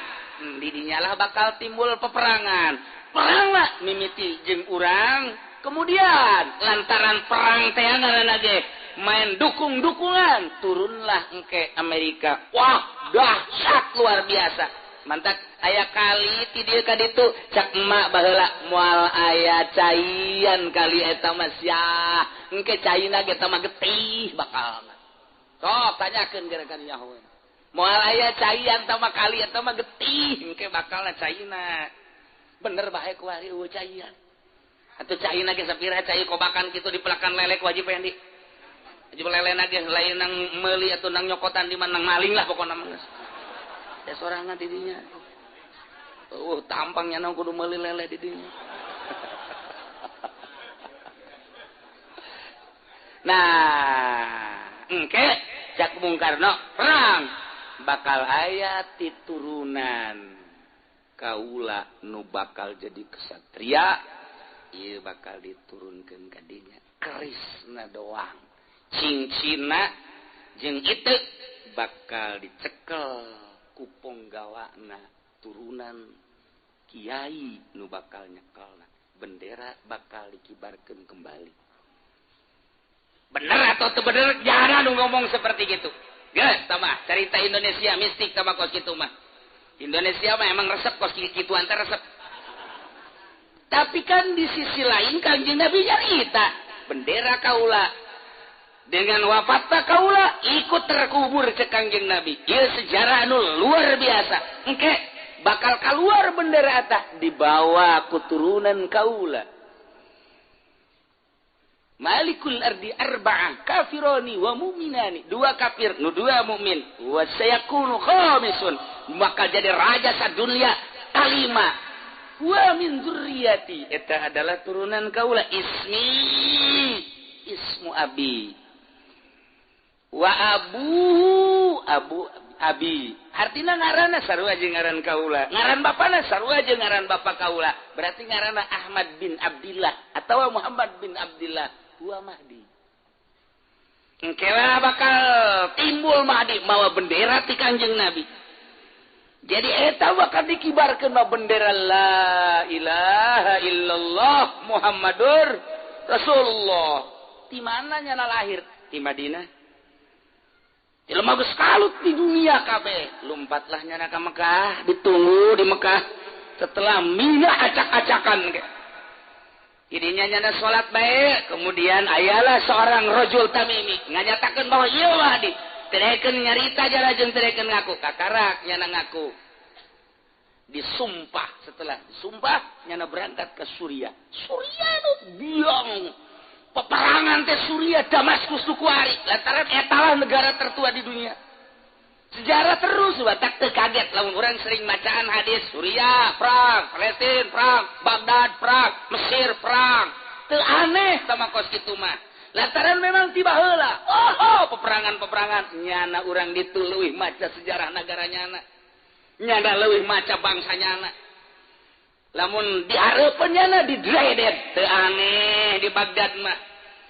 Di dinyalah bakal timbul peperangan. Perang lah mimiti jeung urang. Kemudian lantaran perang teh ngaranna ge main dukung-dukungan, turunlah engke Amerika. Wah, dahsyat luar biasa. Mantak aya kali ti dieu ka ditu cak emak baheula moal aya caian kali eta mah sia. Engke caina ge mah getih bakal. Sok tanyakeun gerakan nyaho. Moal aya caian tama kali eta mah getih engke bakalna caina. Bener bae kuari eueuh caian. Atuh caina ge sapira cai kobakan kitu dipelakan lelek wajib Fendi. Wajib lelena ge lain nang meuli atuh nang nyokotan di mana nang maling lah pokona mah geus. Ya sorangan di dinya. Tampangnya nang kudu meuli lele di dinya. Nah, engke cak Bung Karno perang bakal aya titurunan kaula nu bakal jadi kesatria, ieu bakal diturunkeun ka dinya kerisna doang. Cincina jeung itu bakal dicekel ku ponggawana turunan kiai nu bakal nyekelna, bendera bakal dikibarkeun kembali. Bener atau teu bener jarang nu ngomong seperti gitu. Geus tah cerita Indonesia mistik tah kos kitu mah. Indonesia mah emang resep kos kituan teh resep. Tapi kan di sisi lain Kanjeng Nabi nyarita bendera kaula dengan wafatna kaula ikut terkubur cek Kanjeng Nabi. Ieu sejarah anu luar biasa. Engke bakal keluar bendera eta dibawa ku turunan kaula. Malikul ardi arba'ah kafironi wa mu'minani, dua kafir nu dua mukmin, wa sayakunu khamisun, maka jadi raja sadunia kalima, wa min dzurriyyati, eta adalah turunan kaula, ismi ismu abi wa abu abu abi, artina ngaranna sarua jeung ngaran kaula, ngaran bapana sarua jeung ngaran bapa kaula, berarti ngaranna Ahmad bin Abdillah atawa Muhammad bin Abdillah wa Mahdi. Engkelah bakal timbul Mahdi mawa bendera ti Kanjeng Nabi. Jadi eta bakal dikibarkeun ma bendera la ilaha illallah Muhammadur Rasulullah. Di mana nyana lahir? Di Madinah. Jelema geus kalut di dunia kabeh. Lompatlah nyana ka Mekah, ditunggu di Mekah setelah mina acak-acakan ge. Jadinya nyana salat bae, kemudian ayalah seorang rajul tamimi nganyatakeun bahwa ieu Mahdi. Terekeun nyarita jara jeung terekeun ngaku, kakarak nyana ngaku. Disumpah, setelah disumpah nyana berangkat ke Suriah. Suriah nu biang peperangan teh Suriah Damaskus nu kuari lantaran etalah negara tertua di dunia. Sejarah terus batak teu kaget lamun urang sering macaan hadis Suriah perang, Palestina perang, Baghdad perang, Mesir perang. Teu aneh sama kos kitu mah. Lantaran memang tiba heula. Oh, peperangan-peperangan nyana urang ditu leuwih maca sejarah negara nyana. Nyana leuwih maca bangsa nyana. Lamun dihareupeun nyana didredet, teu aneh di Baghdad mah.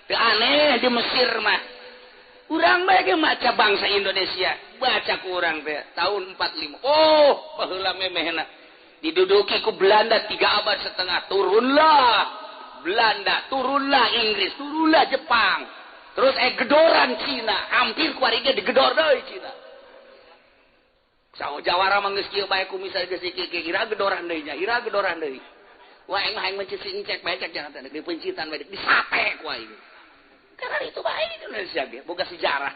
Teu aneh di Mesir mah. Urang bae ge maca bangsa Indonesia, baca ku urang teh tahun 45. Oh, baheula memehna diduduki ku Belanda 3 abad setengah, turunlah Belanda, turunlah Inggris, turunlah Jepang. Terus gedoran Cina, hampir ku ari ge digedor deui Cina. Saho jawara mah geus kieu bae ku misal geus kieu ira gedoran deui nya, ira gedoran deui. Wah aing mah hayang mencisi encek bae cek jangan teh dipencitan bae disate ku aing. Karena itu baik Indonesia ge boga sejarah.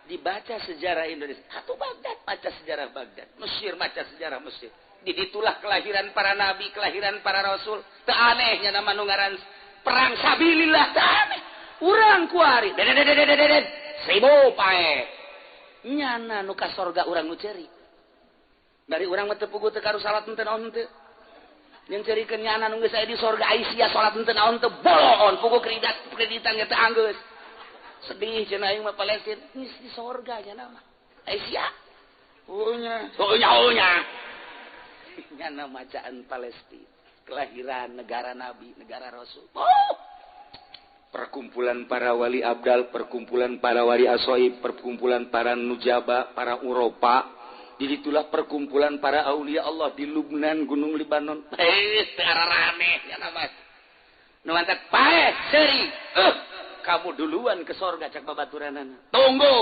Dibaca sejarah Indonesia, atuh Baghdad maca sejarah Baghdad, Mesir maca sejarah Mesir. Di ditulah kelahiran para nabi, kelahiran para rasul. Teu aneh nya nama nu ngaran perang sabilillah teu aneh. Urang kuari dedet seribu pae. Nyana nu ka sorga urang nu ceri. Dari urang mah teu puguh teu karu salat henteu naon henteu. Yang cerikeun nyana nu geus aya di sorga Aisyah salat henteu naon teu boloon puguh kreditan ge teu anggeus. Sedih cenah aing mah Palestina geus di sorga nya mah. Aisyah. Oh nya. Oh nya oh nya. Nyana macaan Palestina, kelahiran negara nabi, negara rasul. Oh. Perkumpulan para wali abdal, perkumpulan para wali asoib, perkumpulan para nujaba, para Uropa. Jadi itulah perkumpulan para aulia Allah di Lubnan, Gunung Libanon. Teu ararane nya nama. Nu mantak paeh seuri. Kamu duluan ke sorga cak babaturanana. Tunggu,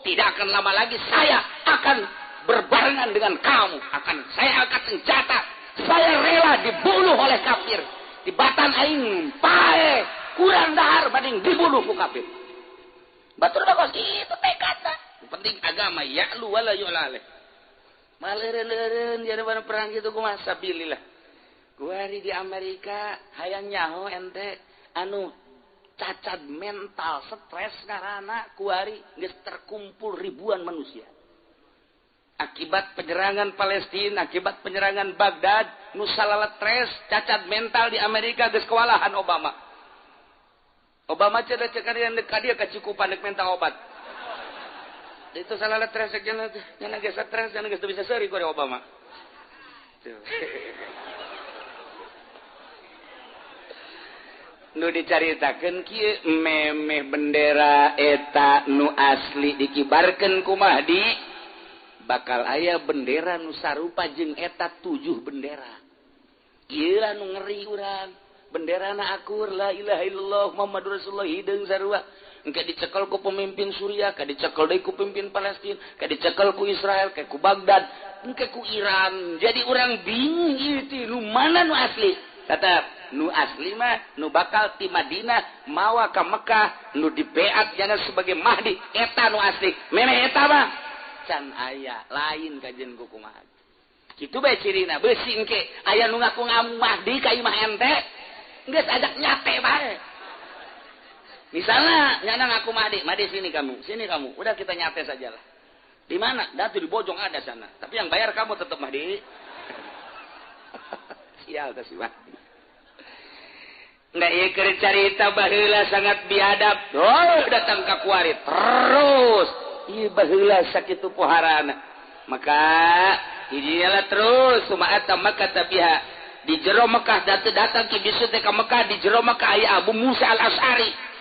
tidak akan lama lagi saya akan berbarengan dengan kamu. Akan saya angkat senjata. Saya rela dibunuh oleh kafir. Di batan aing paeh kurang dahar banding dibunuh ku kafir. Batur bagus itu tekadna. penting agama ya'lu wala yu'la alaih. Maleureun-leureun jadi perang gitu kumaha sabilillah. Kuari di Amerika hayang nyaho ente anu cacat mental stres karena kuari geus terkumpul ribuan manusia. Akibat penyerangan Palestina, akibat penyerangan Baghdad, nu salala stres, cacat mental di Amerika geus kewalahan Obama. Obama cenah cek ka dia kacukupan dek minta obat. Itu salala stres cenah nya geus stres cenah geus teu bisa seuri ku Obama. Tuh. Nu dicaritakeun kieu memeh bendera eta nu asli dikibarkeun ku Mahdi bakal aya bendera nu sarupa jeung eta 7 bendera. Ieu lah nu ngeri urang. Benderana akur la ilaha illallah Muhammadur Rasulullah hideung sarua. Engke dicekel ku pemimpin Suriah, ka dicekel deui ku pemimpin Palestina, ka dicekel ku Israel, ka ku Baghdad, engke ku Iran. Jadi urang bingung ieu teh nu mana nu asli. Tetap nu asli mah nu bakal ti Madinah mawa ka Mekah nu dibeat jana sebagai Mahdi eta nu asli. Memeh eta mah can aya lain kajen ku kumaha. Kitu bae cirina beusi engke aya nu ngaku Mahdi ka imah ente geus ajak nyate bae. Misalnya nyana ngaku Mahdi, Mahdi sini kamu, udah kita nyate sajalah. Di mana? Datu di Bojong ada sana. Tapi yang bayar kamu tetap Mahdi. Sial teh si Mahdi. Nggak ieu keur carita baheula sangat biadab. Oh, datang ka kuari terus. Ieu baheula sakitu poharana. Maka hijilah terus sumaata maka tabiha. Di jero Mekah datang ki bisu teh ka Mekah di jero Mekah aya Abu Musa Al-Asy'ari.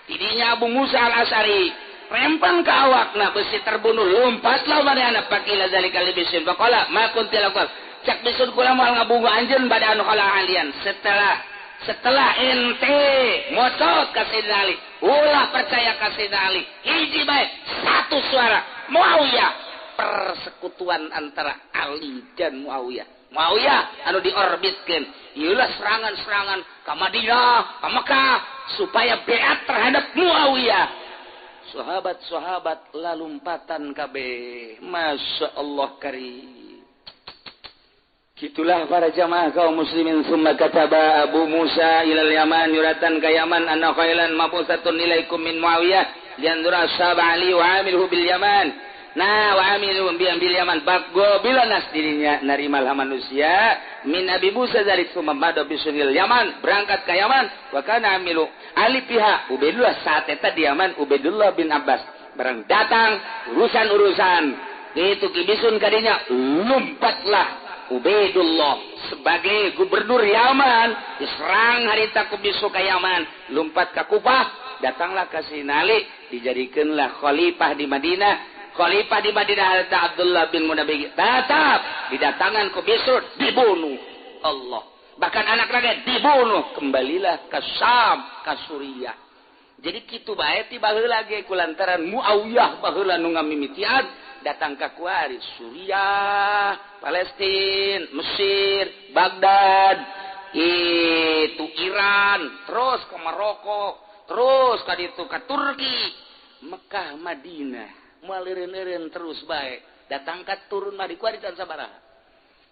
Tidinya Abu Musa Al-Asy'ari rempang ka awakna besi terbunuh lompatlah manehna pakila zalika libisin faqala ma kunti laqal. Cak bisun kula moal ngabungu anjeun bada anu khala alian setelah ente mocot ka Sayyidina Ali ulah percaya ka Sayyidina Ali hiji bae satu suara Muawiyah persekutuan antara Ali dan Muawiyah. Muawiyah anu diorbitkeun ieulah serangan-serangan ka Madinah ka Mekah supaya beat terhadap Muawiyah. Sahabat-sahabat lalumpatan kabeh Masya Allah karim. Itulah para jamaah kaum muslimin. Summa kataba Abu Musa ilal Yaman yuratan ka Yaman anna khailan mabusatun ilaikum min Muawiyah liandura ashab Ali wa amilhu bil Yaman. Nah wa amilu bil Yaman baggo bila nas dirinya narimal manusia min Abi Musa zalik summa mada bisunil Yaman berangkat ke Yaman wa kana amilu Ali pihak Ubaidullah saat eta di Yaman Ubaidullah bin Abbas barang datang urusan-urusan itu kibisun kadinya lompatlah Ubaidullah sebagai gubernur Yaman diserang harita ku bisu ka Yaman lompat ka Kufah datanglah ka Sayyidina Ali dijadikanlah khalifah di Madinah. Khalifah di Madinah harita Abdullah bin Munabbih tetap didatangan ku bisu dibunuh Allah bahkan anak rakyat dibunuh kembalilah ke Syam ke Suriah. Jadi kitu bae ti baheula ge kulantaran Muawiyah baheula nu ngamimitian datang ka kuari Suriah, Palestina, Mesir, Baghdad, itu Iran, terus ke Maroko, terus ka ditu ka Turki, Mekah, Madinah, moal eureun-eureun terus bae. Datang ka turun mah di kuari can sabaraha.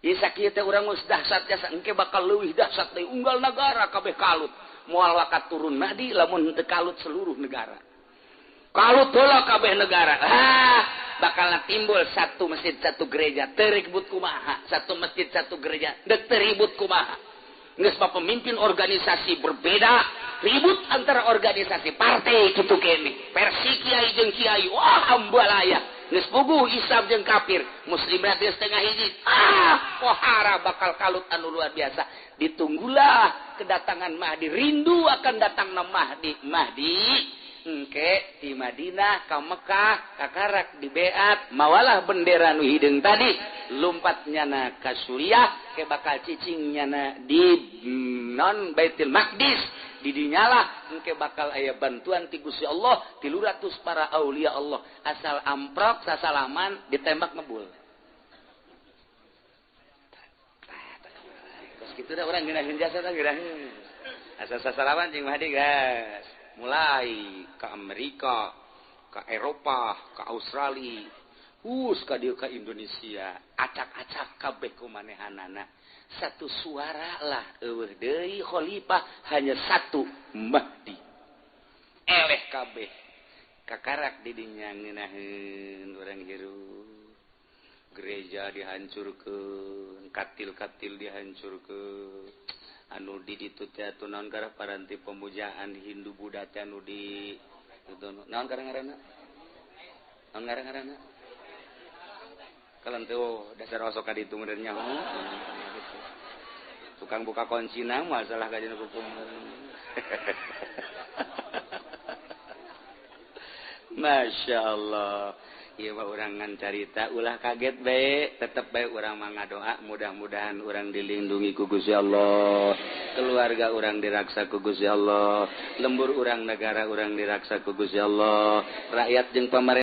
Ieu sakieu teh urang geus dahsyat jasa engke bakal leuwih dahsyat deui unggal nagara kabeh kalut. Moal wakat turun Mahdi lamun teu kalut seluruh negara. Kalut heula kabeh negara. Ah, bakal timbul satu masjid satu gereja teribut kumaha, satu masjid satu gereja dek teribut kumaha. Geus mah pemimpin organisasi berbeda, ribut antara organisasi partai kitu kene. Versi kiai jeung kiai, wah ambalaya. Geus puguh Islam jeung kafir, muslim berarti setengah hiji. Ah, pohara bakal kalut anu luar biasa. Ditunggulah kedatangan Mahdi, rindu akan datangna Mahdi. Mahdi engke di Madinah ka Mekah kakarak di beat mawalah bendera nu hideung tadi lompat nyana ka Suriah ke bakal cicing nyana di non Baitul Maqdis didinyalah engke bakal aya bantuan ti Gusti Allah 300 para aulia Allah asal amprok sasalaman ditembak ngebul. Terus kitu da urang ngeunaheun jasa tah ngeunaheun asal sasalaman jeung Mahdi gas mulai ke Amerika, ka Eropa, ka Australia, hus ka dieu ka Indonesia, acak-acak kabeh ku manehanana. Satu suara lah eueuh deui khalifah hanya satu Mahdi. Eleh kabeh kakarak di dinya ngeunaheun urang hirup. Gereja dihancurkeun, katil-katil dihancurkeun. Anu di ditu teh atuh naon garah paranti pemujaan Hindu Buddha teh anu di itu naon ngaranna? Naon ngaranna? Kalau tuh dasar osok ka ditu meureun nyaho. Tukang buka kuncina masalah kajian hukum. Masya Allah. Ieu mah urang ngan carita ulah kaget bae, tetep bae urang mah ngadoa mudah-mudahan urang dilindungi ku Gusti Allah, keluarga urang diraksa ku Gusti Allah, lembur urang negara urang diraksa ku Gusti Allah, rakyat jeung pamarentah